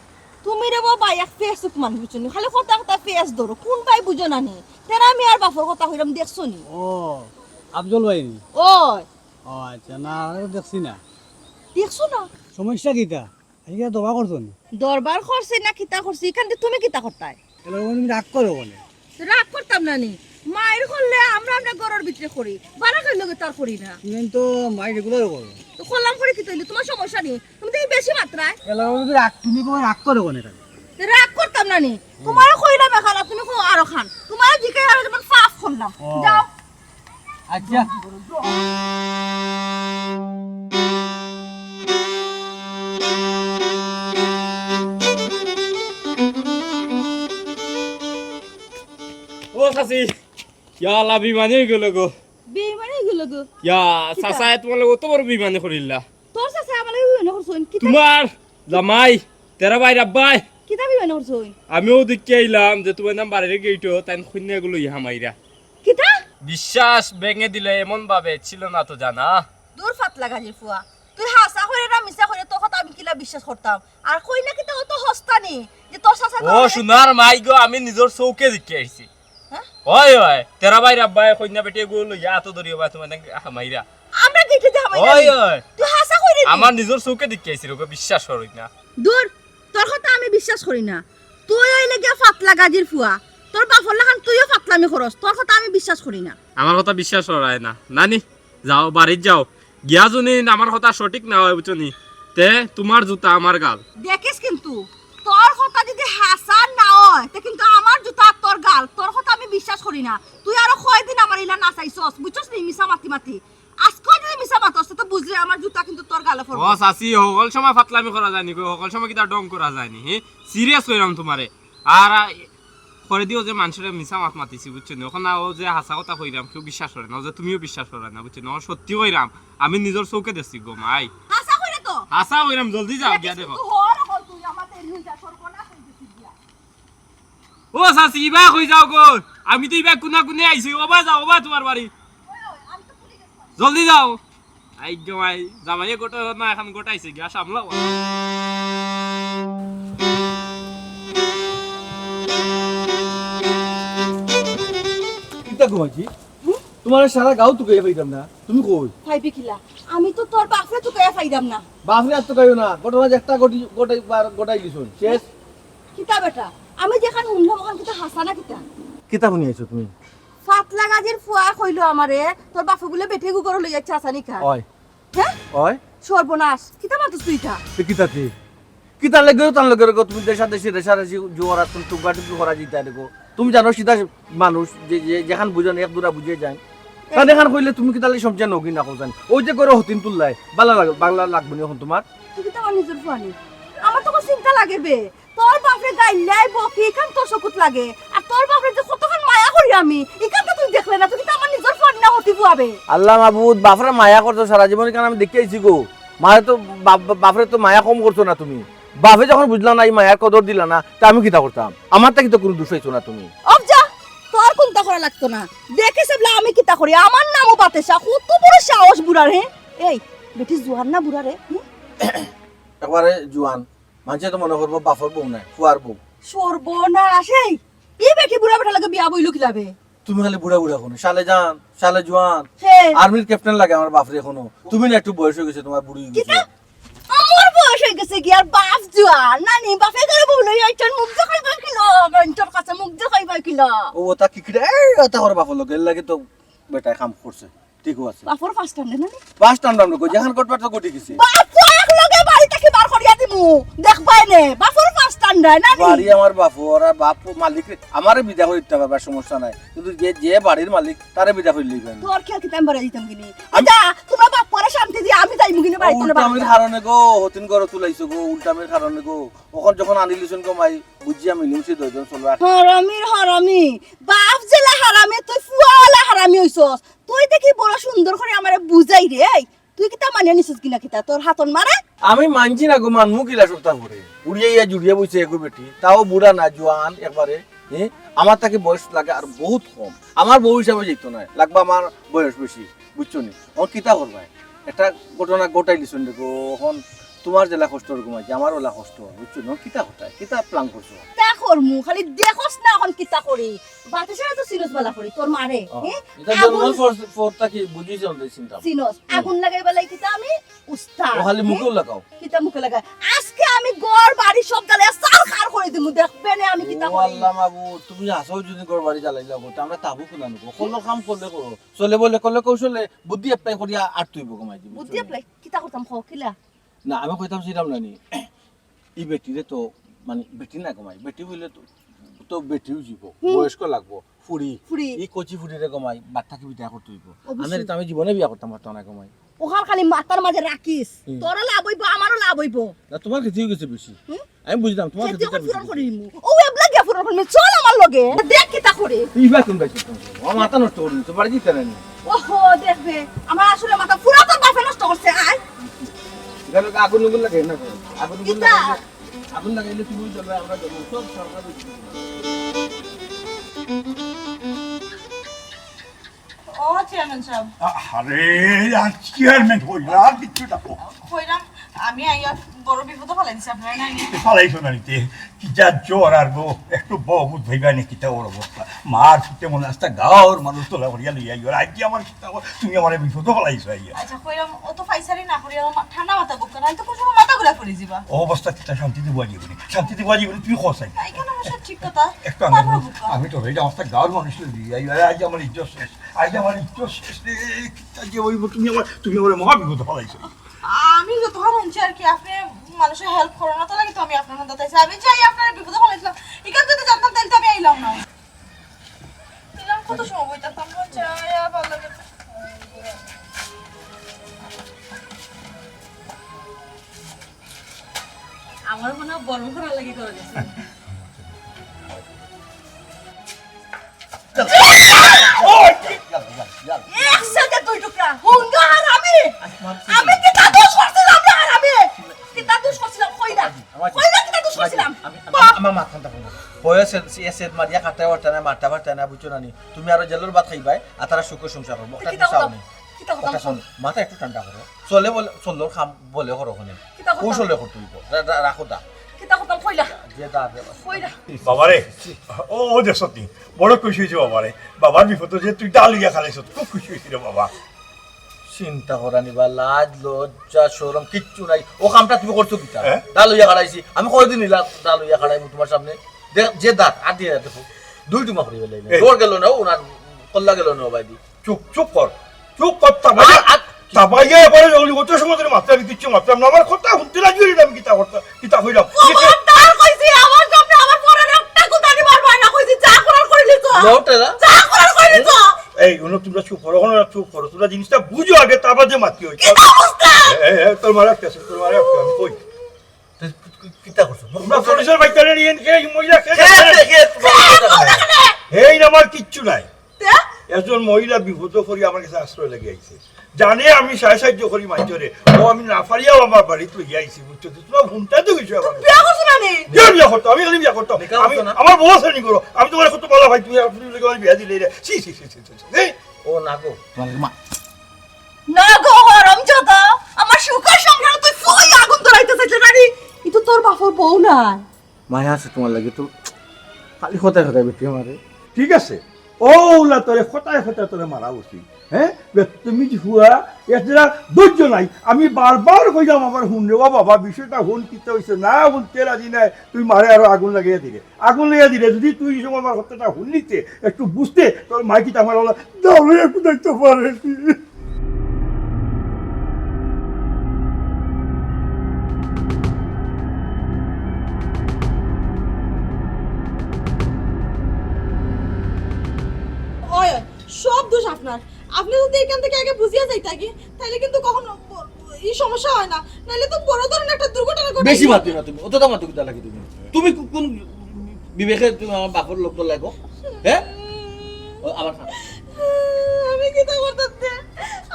তুমি রে বাবা, এক ফেসুক মানুষ বুঝছো নি? খালি কথা কথা ফেস ধরো। কোন ভাই বুঝো না নি? তেরা মিয়ার বাপর কথা কইরাম, দেখছো নি? ও, আফজল ভাই নি? ওই। ও আচ্ছা, না, আমি তো দেখছি না। দেখছো না? সমস্যা কিতা? আজকে দরবার করছো নি? দরবার করছে না কিতা করছে? এখান দিয়ে তুমি কিতা করতায়? এলা তুমি রাগ করো বলে। রাগ করতাম না নি। মাইর করলে আমরা, আমরা ঘরর ভিতরে করি। বালা কইলে তার করি না। তুমি তো মাইর রেগুলার করো। তো করলাম করে কিতা অইলো? তোমার সমস্যা নি। তুমি তো এই বেশি মাত্রায়। এলা তুমি রাগ, তুমি কো রাগ করো কেন এখানে? রাগ করতাম না নি। তোমারে কইলাম এখান, তুমি কো আরো খান। তোমারে জিকাই আরো যেমন ফাফ করলাম। ও। যাও। আচ্ছা। ও চাচি, ইয়া আল্লাহ, বেইমানি অই গেল গো। বেইমানি অই গেল গো। ইয়া, কিতা? চাচায় তোমার লগে অত বড় বেইমানি করিলা। তোর চাচায় আমার লগে বেইমানি করছইন? কিতা? তোমার জামাই, তেরা ভাইর আব্বায়। কিতা বেইমানি করছইন? আমিও দেখি আইলাম যে তোমার নাম বাড়ির গেইটো, তাইন কইন্যা গুলো ইয়া হামাইরা। কিতা? বিশ্বাস ভেঙে দিলে এমন ভাবে ছিল না তো জানা। দূর ফাতলা গাজির ফুয়া। তুই হাছা কইরে না মিছা কইরে, তোর কথা আমি কিলা বিশ্বাস করতাম? আর কইন্যা কিতা অত হস্তা নি যে তোর চাচা ও সোনার মাই গো, আমি নিজর চউখে দেখি আইছি। হ্যাঁ? ওই, ওই, তেরা ভাইর আব্বায় কইন্যা বেটি এগু লইয়া আতো ধরিও বা তোমার নাকি হামাইরা। আমরা গেইটে দি হামাইরা ওই, নি? ওই। তুই হাছা কইরে নি? আমার নিজর চউখে দেখি আইছি রে গো, বিশ্বাস করো না। দূর, তোর কথা আমি বিশ্বাস করি না। তুই অইলে গিয়া ফাতলা গাজির ফুয়া। তোর বাপর লাখান তুইও ফাতলামি করস। তোর কথা আমি বিশ্বাস করি না। আমার কথা বিশ্বাস করায় না। নানি, যাও, বাড়িত যাও। গিয়া যদি আমার কথা সঠিক না হয়, বুঝছো নি? তে তোমার জুতা আমার গাল। দেখিস কিন্তু, তোর কথা যদি হাছা না হয়, তে কিন্তু আমার জুতা তোর গাল। তোর কথা আমি বিশ্বাস করি না। তুই আরো কয়দিন আমার ইলা নাচাইছস, বুঝছস নি? মিছা মাতি মাতি। আজকেও যদি মিছা মাতস, তে বুঝলে আমার জুতা কিন্তু তোর গালে পড়বো। ও চাচি, হকল সময় ফাতলামি করা যায়নি গো, হকল সময় কিতা ঢং করা যায়নি, হে? সিরিয়াস কইরাম তোমারে। আর, আ, করে দিও যে মানষরে মিছা মাত মাতিছি, বুঝছো নি? অখন না, ও যে হাছা কথা কইরাম, কেউ বিশ্বাস করে না, ও যে তুমিও বিশ্বাস করো না, বুঝছো নি? ও সত্যি কইরাম, আমি নিজর চউখে দেখছি গো মাই। হাছা কইরে তো। হাছা কইরাম, জলদি যাও, গিয়া দেখো। কিন্তু হর হল তুই আমার দেরি হই যা, সর্বনাশ হই গেছি গিয়া। ও চাচি, ইবা কই যাও গো? আমি তো ইবা কুনা কুনে আইছি, ওবা যাও, ওবা তোমার বাড়ি। জলদি যাও। আই গো মাই, জামাইয়ে গোটা না, এখন গোটাইছে গিয়া সামলাও। কিতা গো মাঝি? তোমার সারা গাঁও তুকাইয়া পাইতাম না, তুমি কই? পাইবে কিলা? আমি তো তোর বাপরে তুকাইয়া পাইতাম না। বাপরে আর তুকাইও না, ঘটনা যে একটা ঘটি-, ঘটাই-, বার-, ঘটাই দিছুন, শেষ। কিতা বেটা? আমি যেখান হুনলাম, ওখান কিতা হাছা না কিতা? কিতা হুনি আইছো তুমি? ফাতলা গাজির ফুয়া কইলো আমারে, তোর বাপে বুলে বেটি গুগর লই যাচ্ছে হাছা নি কা। অয়। হ্যাঁ? অয়। সর্বনাশ, কিতা মাতস তুই ইটা? তে কিতা তে? কিতা লাগেও তান লগে রেগো, তুমি দেশা দেশি রেশা রেশি জুয়ার আসুন, টুকা টুকি করা জিতা রেগো। তুমি জানো সিধা মানুষ, যে, যে, যেখান বুঝেন, এক দুরা বুঝে যায়। কারণ এখান কইলে তুমি কিতা লাগি সমঝে নগি না কোজান? ওই যে করে হতিন তুললাই, বালা লাগ-, বালা লাগবো নি এখন তোমার? তুই কিতা আমার নিজর ফুয়া নি? আমার তো কোনো চিন্তা লাগে বে। তোর বাপরে গাইল্লাই বকি, ইখান তোর চকুত লাগে। আর তোর বাপরে যে কতখান মায়া করি আমি, ইখান তো তুই দেখলে না, তুই কিতা আমার নিজর ফুয়া নি না হতি ফুয়া বে? আল্লাহ মাবুদ, বাপরে মায়া করতো সারা জীবন, ইখান আমি দেখি আইছি গো। মারে তো বাপ-, বাপরে তো মায়া কম করছো না তুমি। বাপে যখন বুঝলা না, এই মায়ার কদর দিলা না, তা আমি কিতা করতাম? আমার থাকি তো কোনো দোষ হইতো না তুমি। অব যা, তোর কুন্তা করা লাগতো না। দেখিস এবলা আমি কিতা করি, আমার নামও বাতেশা, কত বড় সাহস বুড়ার, হে? এই, বেটি জুয়ান না বুড়া রে? হুম? একবারে জুয়ান। মানষে তো মনে করবো বাপর বউ নাই, ফুয়ার বউ। সর্বনাশ, এই, এই বেটি বুড়া বেটার লগে বিয়া বইলো কিলা বে? তুমি খালি বুড়া বুড়া কও না, সালে জান, সালে জুয়ান। হে। আর্মির ক্যাপ্টেন লাগে আমার বাপরে এখনো। তুমি না একটু বয়স হয়ে গেছে, তোমার বুড়ি হয়ে গেছে। কিতা? আমার বয়স হয়ে গেছে কি আর বাপ জুয়ান? নানি, বাপে করে বউ লই আইছন, মুখ দেখাইবা কিলা? গন্টর কাছে মুখ দেখাইবা কিলা? ও, ওটা কি কিরা? এই, ওটা করে বাপর লগে, এর লাগে তো বেটায় কাম করছে। ঠিক আছে। বাপর ফার্স্ট টাইম নানি? ফার্স্ট টাইম আমরা কই, যেখান ঘটবার তো ঘটি গেছে। বাপ তো এক লগে বাড়ি থাকি বার করিয়া দিমু। দেখবায় নে, বাপর ফার্স্ট টাইম নানি? বাড়ি আমার বাপর, আর বাপ মালিক রে, আমারে বিদা করি দিতা পারবা, সমস্যা নাই। কিন্তু যে, যে বাড়ির মালিক, তারে বিদা করি লইবা। তোর খেয়াল কিতা আমি বাড়ি দিতাম কিনি? আমি যা, তোমরা বাপ পরে শান্তি দিয়া আমি যাইমু কিনি বাড়ি, ও তোমরা উল্টা বাড়ি আমির যা। কারণে গো, হতিন ঘরো তুলাইছো গো, উল্টা আমির কারণে গো। ওখান যখন আনিলিছন গো মাই, বুঝিয়া মিলিমিশি দুইজন চলবা। হারামির হারামি, বাপ যেলা হারামি, তুই ফুয়ালা হারামি হইছস। তুই দেখি বড় সুন্দর করে আমারে বুঝাই রে, এই, তুই কিতা মানিয়া নিছস কিনা কিতা, তোর হাতন মারে? আমি মানছি না গো, মানমু কিলা সপ্তাহ পরে। উড়িয়া ইয়া জুড়িয়া বইছে এগো বেটি, তাও বুড়া না, জোয়ান একবারে। হ্যাঁ, আমার থাকি বয়স লাগে আর বহুত কম। আমার বউ হিসাবে যেত না, লাগবা আমার বয়স বেশি, বুঝছো নি? ও কিতা করবায়? একটা ঘটনা ঘটাইলিছন দেখো, এখন তোমার যেলা কষ্ট ওরকম আছে, আমার ওলা কষ্ট, বুঝছো নি? কিতা ঘটায়, কিতা প্ল্যান করছো? তা করমু, খালি দেখোস না এখন কিতা করি। বাতাসে তো সিরিয়াস বালা করি, তোর মারে, ও, হ্যাঁ? এটা আগুন জন্মর পর, পর থাকি বুঝিস আমাদের চিন্তা। সিনস, হুম। আগুন লাগাই বেলাই কিতা আমি উস্তাদ, ও খালি হ্যাঁ? মুখেও লাগাও। কিতা মুখে লাগায়? আজকে আমি ঘর বাড়ি সব জ্বালাইয়া ছারখার করি দিমু, দেখবে নে আমি কিতা ও করি। আল্লাহ মাবুদ, তুমি আসো যদি ঘর বাড়ি জ্বালাই লাগো, তা আমরা তাবু খোলা নেবো। কলো কাম করলে করো, চলে বলে করলে কৌশলে বুদ্ধি অ্যাপ্লাই করিয়া আর তুই বকমাই দিবি। বুদ্ধি অ্যাপ্লাই? কিতা করতাম ক, কিলা? না, আমি কইতাম ছিলাম না নি। ই বেটিরে তো, মানে, বেটি না গমাই, বেটি হইলে তো, তো বেটিও জীব, হুম। বয়স্ক লাগবো, ফুড়ি। ফুড়ি। ই কচি ফুড়িরে গমাই, বাদ থাকি বিদায় করতে হইব। অবশ্যই। আমি তো, আমি জীবনে বিয়া করতাম পারতাম না গমাই। ওখান খালি মাথার মাঝে রাখিস, হুম। তোরও লাভ হইব, আমারও লাভ হইব। না, তোমার ক্ষতি হয়ে গেছে বেশি। হুম? আমি বুঝলাম, তোমার ক্ষতি ক্ষতি হয়ে পূরণ গেছে। করিমু। ও এবলা গিয়া পূরণ করিমু, চল আমার লগে। দেখ কিতা করে। তুই ইবা কোন বাইক? আমার মাথা নষ্ট করবি, তো বাড়ি দিতে না। ওহো, দেখবে, আমার আসলে মাথা পুরা তোর বাপে নষ্ট করছে, আয়। এখানে আগুন উগুন লাগে না, আগুন উগুন কিতা? লাগাইলে, আগুন লাগাইলে তুমি জ্বলবে, আমরা জ্বলবো, সব সরকার। ও চেয়ারম্যান সাহেব। আরে, আর চেয়ারম্যান হইল, আর কিচ্ছু না। কইলাম, আমি আইয়া বড় বিপদে ফালাই দিছি আপনারা, না নি? ফালাইছো না নিতে, কি যা জ্বর আর গো, একটু বহুত ভাইবা নাকি তা ওর অবস্থা। মার সুতে মনে আস্তা গাঁওর মানুষ তোলা করিয়া লইয়া আইও, আর আজকে আমার কিতা, তুমি আমার বিপদে ফালাইছো আইয়া। আচ্ছা, কইলাম, অত ফাইসারি না করিয়া আমার মা-, ঠান্ডা মাথা বুক করা, আমি তো কোনো সময় মাথা ঘুরা পড়ে যাবা। ও অবস্থা কিতা শান্তিতে বুয়া যাবে নি, শান্তিতে বুয়া যাবে নি, তুমি খোঁজ আই। এই কেন আমার সব ঠিক কথা? একটু আমি, পারবো বুক করা। আমি তো এই যে আমার গাঁওর মানুষ লইয়া আইও, আর আজ আমার ইজ্জত শেষ, আজ আমার ইজ্জত শেষ রে, কিতা যে হইব, তুমি আমার, তুমি আমার মহা বিপদে ফালাইছো। আমি যতক্ষণ শুনছি আর কি, আপনি মানুষের হেল্প করেন না, তাহলে কিন্তু আমি আপনার হাতে আইছি। আমি চাই আপনার বিপদে ফালাইছিলাম। এখান যদি জানতাম, তাহলে তো আমি আইলাম না। দিলাম কত সময় বই থাকতাম, মন চায় আর ভালো লাগে না। আমার মনে হয় বড় করা লাগে করে গেছে। একসাথে দুই টুকরা। হুঙ্গা হারামি। আমি কিতা দোষ করছিলাম রে হারামি? কিতা দোষ করছিলাম? কই না। কই না কিতা দোষ করছিলাম? বাপ, মা, মাথাটা ফোন। বয়স এ-, এ সেট মারিয়া কাটতে পারতে না, মারতে পারতে না, বুঝছো না নি? তুমি আরো জেলর ভাত খাইবায়, আর তারা সুখে সংসার করবো। ওটা কিতা তুমি চাও করতাম? নি? কিতা করতাম? ওটা শোন, মাথা একটু ঠান্ডা করো। চলে বলে, চলর কাম বলে করো ওখানে। কিতা করতাম? কৌশলে করতে হইব। রা-, রা-, রাখো দা। কিতা করতাম? কইলা। যে দা, দে। কইলা। বাবারে, ও, ও দেখছত নি? বড় খুশি হয়েছে বাবারে। বাবার বিপদে যে তুই ডাল ইয়া খালাইছত, খুব খুশি হয়েছি রে বাবা। চিন্তা করা নিবা, লাজ, লজ্জা, শরম কিচ্ছু নাই। ও কামটা তুমি করছো কিতা? হ্যাঁ? ডাল ইয়া খালাইছি। আমি কয়দিন নিলাম ডাল ইয়া খালাইমু তোমার সামনে। দেখ, যে দাঁত, আর দিয়ে দেখো। দুই টুমা করি বেলাই না। এই। দৌড় গেল না, ওনার কল্লা গেল না, ভাই দি। চুপ, চুপ কর। চুপ কর, তাবাইয়া, আর, আর তাবাইয়া এবারে ওই অত সময় ধরে মাতলে আমি কিচ্ছু মাতলাম না। আমার কথা হুনতে রাজি হইলি না, আমি কিতা করতাম, কিতা কইলাম? খবরদার কইছি, আমার সামনে আমার পরের একটা কথা নিবার ভয় না কইছি, যা করার করিলি তো। লও টেরা। যা করার করিলি তো। এই, হুনো, তোমরা চুপ করো, হুনো, চুপ করো। তোমরা জিনিসটা বুঝো আগে, তারপর যে মাতি হইতো। কিতা বুঝতাম? এ, এ, এ, তোর মারা একটা আছে, তোর মারা একটা আমি কই। তুই কি-, কিতা করছো? তোমরা পুলিশের বাইতালে নিয়ে কে এই মহিলা কে কে জানে? আছে? কে তোমার কথা বলে? এই আমার কিচ্ছু নাই। তে? একজন মহিলা বিপদ করি আমার কাছে আশ্রয় লেগে আইছে। জানে আমি সাহায্য সাহায্য করি মাঞ্চরে। ও আমি না পারিয়াও আমার বাড়িত লইয়া আইছি, বুঝছো তো? তোমরা হুনতে তো কিছু আমার। বিয়া করছো না নি? বিয়া, বিয়া করতো, আমি খালি বিয়া করতো। নিকাহ আমি, করছো না? আমার বউ আছে নি করো। আমি তোমার কত বলা ভাই, তুমি, তুমি আমার বিয়া দিলে রে। ছি, ছি, ছি, ছি, ছি, ছি। এই, ও না গো। তোমার মা। না গো, হারামজাদা, আমার সুখের সংসারে তুই ফুল আগুন ধরাইতে চাইলে না নি? ই তো তোর বাপর বউ নাই। মায়া আছে তোমার লাগে তো খালি কথায় কথায় বেটি আমারে। ঠিক আছে, ও উলা তোরে কথায় কথায় তোরে মারা উচিত। হ্যাঁ, বে, তুমি যে হুয়া, এর যারা ধৈর্য নাই। আমি বারবার কইলাম, আবার হুন রে, ও বাবা, বিষয়টা হুন, কিতা হইছে না, হুনতে রাজি নাই, তুই মারে আরো আগুন লাগাইয়া দিলে। আগুন লইয়া দিলে যদি তুই এই সময় আমার কথাটা হুনলিতে, একটু বুঝতে, তোর মাই কিতা আমার ওলা দাঁড়িয়ে একটু দেখতে পারে। ওই, সব দোষ আপনার। আপনি যদি এখান থেকে আগে বুঝিয়া যাইতা কি, তাইলে কিন্তু কখনো ব-, এই সমস্যা হয় না। নাইলে তো বড় ধরনের একটা দুর্ঘটনা ঘটে। বেশি মাতিও না তুমি, অতটা মাতো কিতা লাগে তুমি? তুমি কো-, কোন বিবেকে তুমি আমার বাপর লোক লাগো? হ্যাঁ? ও, আবার খারাপ। আমি কিতা করতাম তে?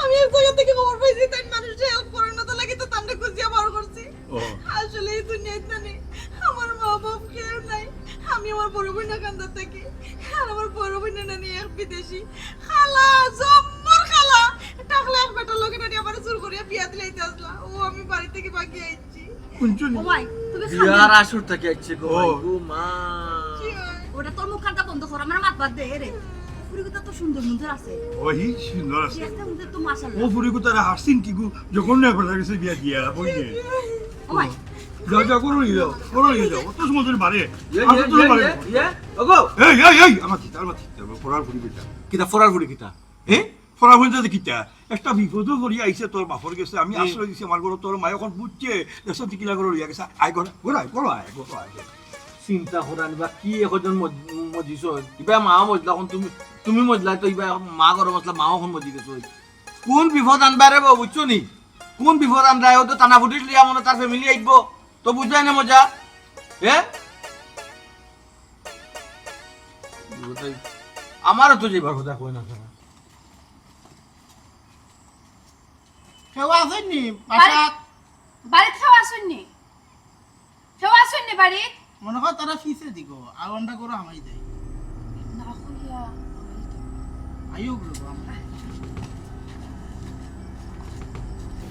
আমি এক জায়গা থেকে খবর পাইছি, তাই মানুষে help করে না, তো লাগি তো তান্ডে খুঁজিয়া বার করছি। ও। আসলে এই দুনিয়াত না নেই, আমার মা বাপ কেউ নাই। আমি আমার বড় বোন কান্দাত থাকি, আর আমার বড় বোন না নিয়ে এক বিদেশি খালা, জম্মর খালা, টাকলা এক বেটার লগে না নিয়ে আমার চুর করিয়া বিয়া দিলাইতে আসলা। ও আমি বাড়ি থেকে ভাগি আইছি। শুনছো নি? ও ভাই, তুমি খাবে। বিয়ার আসর থাকি আইছে গো ও। ভাই, গো মা। কি হয়? ওটা তোর মুখ কানটা বন্ধ কর, আমার মাত বাদ দে রে। ফুরিগুতা তো সুন্দর মুন্দর আছে। ওই সুন্দর আছে। দেখতে মুন্দর তো মাশাআল্লাহ। ও ফুরিগুতারে হাসিন কি গো, যখন না বেটা গেছে বিয়া দিয়া, বই নে। ও ভাই। যাও, যাও, করো নিয়ে যাও, করো নিয়ে যাও। অত সময় ধরে মারে। ইয়ে, আর ইয়ে, তো ইয়ে, মারে। ইয়ে, ইয়ে, ওগো। এই, এই, এই, আমার চিতা, আমার চিতা, ফরার ফুরি কিতা? কিতা ফরার ফুরি কিতা? হ্যাঁ? ফরার ফুরি তো কিতা? একটা বিপদও করি আইছে তোর বাপর গেছে, আমি হুম। আশ্রয় দিছি আমার ঘরে, তোর মা এখন বুঝছে, দেশত কিলা করে লইয়া গেছে, আয় ঘরে, ঘরে আয়, ঘরে আয়, ঘরে আয়। চিন্তা করা নিবা, কি একজন মজ-, মজিছ? ইবা মা মজলা, এখন তুমি, তুমি মজলা, তো ইবা মা গরম মশলা, মাও এখন মজি গেছে। কোন বিপদ আনবা রে বাবু, বুঝছো নি? কোন বিপদ আনবা? ও তো থানা পুলিশ লিয়া মনে তার family আইব, তো বুঝায় না মজা, হ্যাঁ? আমারও তো যাইবার কথা কয় না তারা। কেউ আছেন নি? বাড়ি-, বাসাত? বাড়িত কেউ আছেন নি? কেউ আছেন নি বাড়িত? মনে হয় তারা ফিসে দিগো, আর অন্ডা করে হামাই দেয়। না কইয়া হামাই দেয়। আইও বলবো আমরা।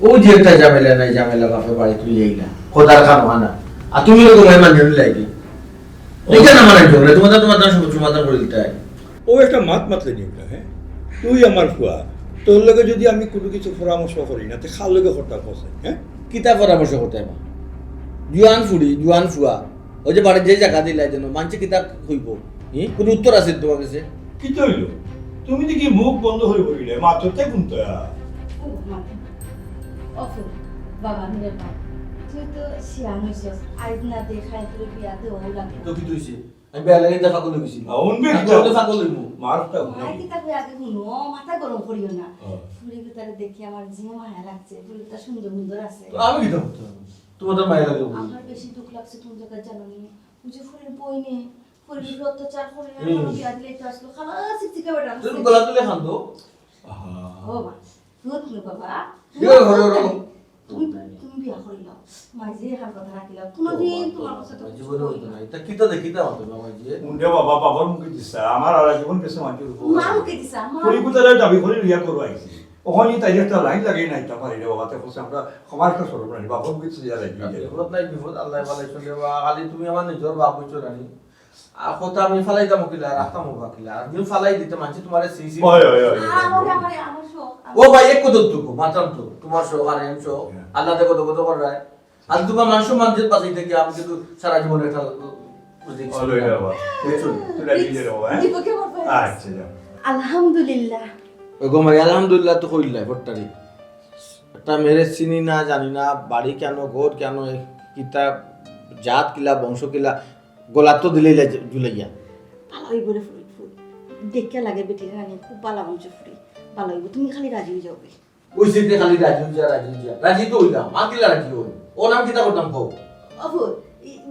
ও যে একটা ঝামেলা নাই, ঝামেলা বাপে বাড়ি তুই এই না। খোদার খান হয় না। আর তুমি তো তোমার মানে লাগি। ও। এটা না মানে জন্য, তোমাদের, তোমাদের সব সমাধান করে দিতে হয়। ও একটা মাত মাতলে নি ওটা, হ্যাঁ? তুই আমার ফুয়া, তোর লগে যদি আমি কোনো কিছু পরামর্শ করি না, তে কার লগে করতাম কস, হ্যাঁ? কিতা পরামর্শ করতে হবে? জুয়ান ফুড়ি, জুয়ান ফুয়া, ওই যে বাড়ির যে জায়গা দিলাই যেন, মানছে কিতা কইব? হুম? কোনো উত্তর আছে তোমার কাছে? কিতা হইল? তুমি দেখি মুখ বন্ধ করে বলিলে, মাত্র তাই ঘুমতে। ও, মা। অফু, বাবা, রে বাবা, তুই তো শিয়ান হইছস, আইজ না দেখাই তোর বিয়াতে ও লাগে। তো কি তুই আমি বেলা গেলে পাগল হয়ে গেছি। আ, উনবে আর কিতা? তোর তো পাগল হইবো। মার তো মার উনবে। কিতা কই আগে হুনো, মাথা গরম করিও না। হ্যাঁ। ফুরিগুতারে দেখি আমার যে মায়া লাগছে, ফুরিগুতা সুন্দর সুন্দর আছে। তো আমি কিতা করতাম? তোমার তো মায়া লাগে বলে। আমার বেশি দুঃখ লাগছে কোন জায়গায় জানো নি? ওই যে ফুরির বইনে, ফুরির অত্যাচার করে, হুম। আমার বিয়া দিলে তো আসলো, খালা চিকচিকা বেটা তুমি আছে। গলা তুলে কান্দো। আহা। ও মা, দুধ নে বাবা। কি হলো, হলো, হলো? তুমি, তুমি বিয়া করিলাও, মাইজি এখান কথা রাখিলাও, কোনোদিন তোমার কাছে তো কিছু কই না। এটা কিতা দেখি দাও তুমি মাইজি। উন্ডে বাবা, বাবার মুখে দিছা, আমার আর জীবন গেছে মাটির উপর। মা মুখে দিছা, মা। পরিকুতারে দাবি করে বিয়া করবো আইছি। ওখানে তাই একটা লাইন লাগিয়ে নাই, তা পারি রে বাবা, তে বলছে আমরা আমার একটা সরব নাই, বাবার মুখে দিছে যা লাগবে। বিপদ নাই, বিপদ, আল্লাহ ভালো শুনে বা, খালি তুমি আমার নিজের বাপ বুঝছো রানি। আর কথা আমি ফালাই দাম কিলা, রাখতাম হবা কিলা। আর দিন ফালাই দিতে মানছি তোমারে সি সি। ওই, ওই, ওই, ওই। আমারে, আমারে, আমার শখ। ও ভাই, এক কথা তো মাতাম তো, তোমার শখ আর এম শখ। আল্লাহ দেখো তো কত কর রায়। আর তোমার মান সম্মান যে বাঁচাই থেকে আমি কিন্তু সারা জীবন এটা বুঝে গেছি। ওই, ওই, ওই। বুঝছো? তোরা নিজে রে বাবা, হ্যাঁ? দীপকে আমার ভাই। আচ্ছা, যাও। আলহামদুলিল্লাহ। ওই গো মাই, আলহামদুলিল্লাহ তো কইলাই, ভট্টারি। একটা মেরে চিনি না, জানি না, বাড়ি কেন, ঘর কেন, এ কিতা জাত কিলা, বংশ কিলা, গলা তো দিলে ঝুলাইয়া। ভালো হইব রে ফুল, ফুল। দেখে লাগে বেটি রানি, খুব ভালো বংশ ফুরি। ভালো হইব, তুমি খালি রাজি হয়ে যাও। ওই সিটে খালি রাজি হইয়া, রাজি হইয়া। রাজি তো হইলাম, মা কিলা রাজি হই। ও নাম কিতা করতাম কও? অফু,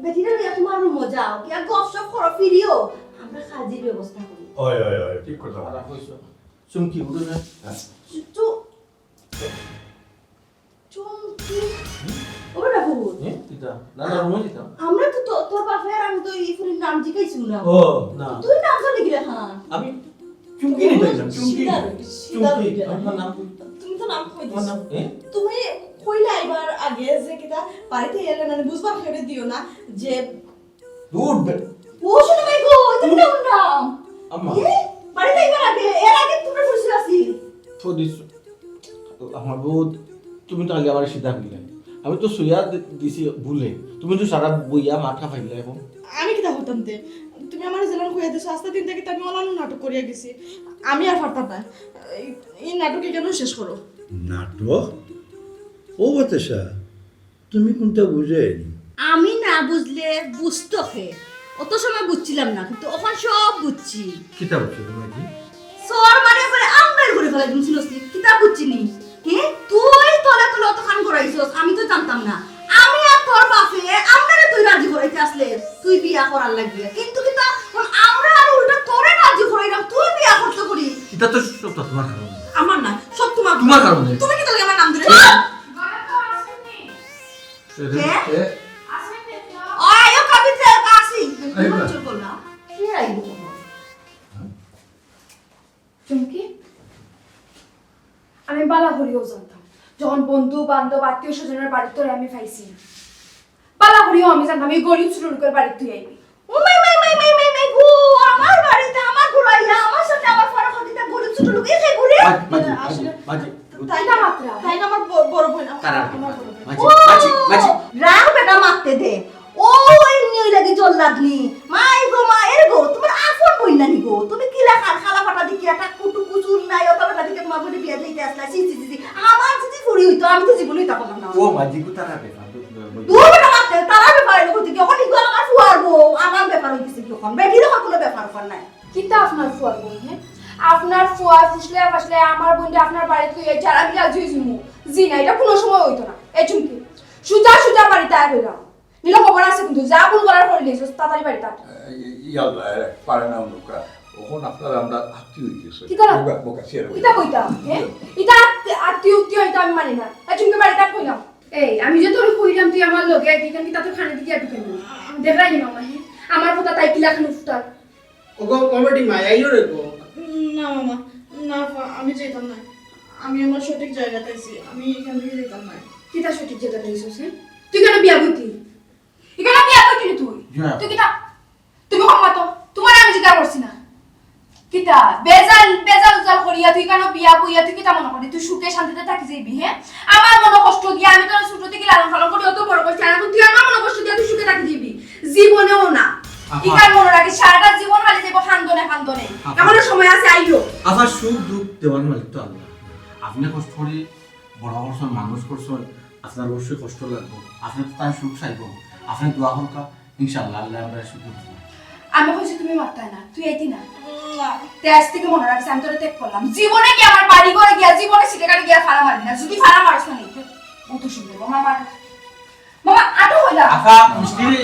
বেটিরা লইয়া তোমার রুমো যাও, কি আর গপ সপ করো ফিরিও। আমরা কাজের ব্যবস্থা করি। ওই, ওই, ওই, ঠিক কথা। খারাপ হইছো। চুমকি, উঠো না। চু-, চুমকি? ওরে বাবু। হ্যাঁ, কিতা? না, না, রুমে যেতাম। আমরা তো তো-, তোর বাপে আর আমি তো এই ফুরির নাম জিজ্ঞাসি না। ও, না। তুই নাম জানি কি রে, হ্যাঁ? আমি চুমকি নিতে চাইলাম, চুমকি। সিধা, সিধা চুমকি, হইবে। আমার নাম কই? তুমি তো নাম কই আমার নাম, দিছো। হ্যাঁ? তুমি কইলা এবার আগে যে কিতা বাড়িতে এলে মানে বুঝবার ফেলে দিও না যে দূর বে-, ও শুনো ভাই গো, এটা কিতা নাম? আম্মা। এ? বাড়িতে এবার আগে, এর আগে তোমরা পরিচয় আছি। তো দিস-, আমার বউ, তুমি তো আগে আমার সিধা দিলে। আমি তো সইয়া দি-, দিছি ভুলে। তুমি তো সারা বইয়া মাথা ফাইলে এখন। আমি কিতা করতাম তে? তুমি আমার যেলান কইয়া দিছো, আস্তা দিন থেকে তো আমি অলানো নাটক করিয়া গেছি। আমি আর পারতাম না। এই, এই নাটক এখানেও শেষ করো। নাটক? ও বাতাসা, তুমি কোনটা বুঝাইনি? আমি না বুঝলে বুঝতো কে? অত সময় বুঝছিলাম না, কিন্তু এখন সব বুঝছি। কিতা বুঝছো তুমি কি? সর মারে করে আমরাই করে ফেলাই দিম, শুনছনি? কিতা বুঝছিনি? হে, তুই তোরা তোরা অতখান করাইছস, আমি তো জানতাম না। আমি আর তোর বাপে আমরারে তুই রাজি করাইতে আসলে, তুই বিয়া করার লাগিয়া। কিন্তু কিতা, এখন আমরা আর উল্টা তোরে রাজি করাইলাম, তুই বিয়া করতে করি। এটা তো সব তো তোমার কারণে। আমার না, সব তোমার। তোমার কারণে। তুমি কিতা লাগি আমার নাম ধরে? এ রে, কে? এ, ওই, ও কবিতা, কাশি। এই না। চুপ বল না। কে আইবো? চুমকি, আমি বালা করিও জানতাম, যখন বন্ধু বান্ধব আত্মীয় স্বজনের বাড়িত তোরে আমি পাইছি না, বালা করিও আমি জানতাম এই গরিব ছোট লোকের বাড়িত তুই আইবি। ও মাই, মাই, মাই, মাই, মাই, মাই গো, আমার বাড়িতে আমার ঘুরাইয়া, আমার সাথে আমার ফরক দিতে গরিব ছোট লোক, এ কে ঘুরে? মাঝি, মাঝি, আসলে মাঝি। তাই না মাত্রা? তাই না আমার ব-, বড় বোন, আমার, তারা আমার বড় বোন। মাঝি, মাঝি, মাঝি। রাগ বেটা মারতে দে। ও, এমনি ওই লাগি জল্লাদনি। মাই গো, মা, এর গো, তোমার আপন বইন নানি গো। তুমি কিলা খান খালা ফাটা দেখিয়া টাকু টুকু চুল নাই, অত বেটা দেখে তোমার বইনে বিয়া দিতে আসলা। ছি, ছি, ছি, ছি। আমার যদি ফুরি হইতো, আমি তো জীবনই তা করলাম না। ও মাঝি, কো তারা বেটা। দূর বেটা মারতে, তারা ব্যাপারে লোক থেকে, এখন কিন্তু আমার ফুয়ার বউ, আমার ব্যাপার হইতেছে কি এখন? বেটির এখন কোনো ব্যাপার ওপার নাই। কিতা আপনার ফুয়ার বোন, হ্যাঁ? আপনার ফুয়া ফুসলে ফাসলে আমার বোনটা আপনার বাড়িত লইয়া যার আমি রাজি হইছি মু। জি না, এটা কোনো সময় হইতো না। এই চুমকি, সুজা সুজা বাড়িত আয় কইলাম। নিলে খবর আছে কিন্তু, যা ভুল করার করে নিয়েছিস, তাড়াতাড়ি বাড়িত আয়। ইয়াল্লা, পারে না নৌকা। ওখান আপনারা আমরা আত্মীয় হয়ে গেছে। কিতা? বোকা, বোকা, সিয়ার কিতা কইতা, হ্যাঁ? ইতা আত্তি-, আত্তি উত্তি হইতো আমি মানি না। এই চুমকি বাড়িত আয় কইলাম। এই, আমি যে তোর কইলাম তুই আমার লগে আয়, তুই কেন কিতা তোর খানে দিকে আটু কেন? দেখাই নি মামা, হ্যাঁ? আমার কথা তাই কিলা খান উফতার। ওগো কমেডি মাই আইও রে গো। না মামা, না আপা, আমি যাইতাম না। আমি আমার সঠিক জায়গাতে আছি, আমি এখান থেকে যাইতাম না। কিতা সঠিক জায়গাতে আইছস, হ্যাঁ? তুই কেন বিয়া করতি? তুই কেন বিয়া করতি তুই? জি না। তুই কিতা? তুমি কম মাতো, তোমার আমি জিজ্ঞাসা করছি না। কিতা? বেজাল, বেজাল উজাল করিয়া তুই কেন বিয়া বইয়া তুই কিতা মনে করি? তুই সুখে শান্তিতে থাকি যাইবি, হ্যাঁ? আমার মনে কষ্ট দিয়া আমি তোর ছোট থেকে লালন পালন করি, অত বড় করছি, আর এখন তুই আমার মনে কষ্ট দিয়া তুই সুখে থাকি যাইবি? জীবনেও না। আপা। ইকার মনে রাখি, সারাটা জীবন খালি যাইব কান্দনে কান্দনে। আপা। এখনো সময় আছে, আইও। আপনার সুখ দুঃখ দেওয়ার মালিক তো আল্লাহ। আপনি কষ্ট করে বড় করছেন, মানুষ করছেন, আপনার অবশ্যই কষ্ট লাগবে। আপনি তো তাই সুখ চাইব, আপনি দোয়া করুকা, ইনশাআল্লাহ আল্লাহ আমরা সুখ দেবেন। আমি কইছি তুমি মারতাই না, তুই আইতি না। তে আজ থেকে মনে রাখিস, আমি তোরে ত্যাগ করলাম। জীবনে কি আমার বাড়ি ঘরে গিয়া, জীবনে সিটে কাটে গিয়া ফাড়া মারবি না। যদি ফাড়া মারস না, নিতে অত সুন্দর। মামা, মামা, আটো হইলা। আফা, মিষ্টি রে।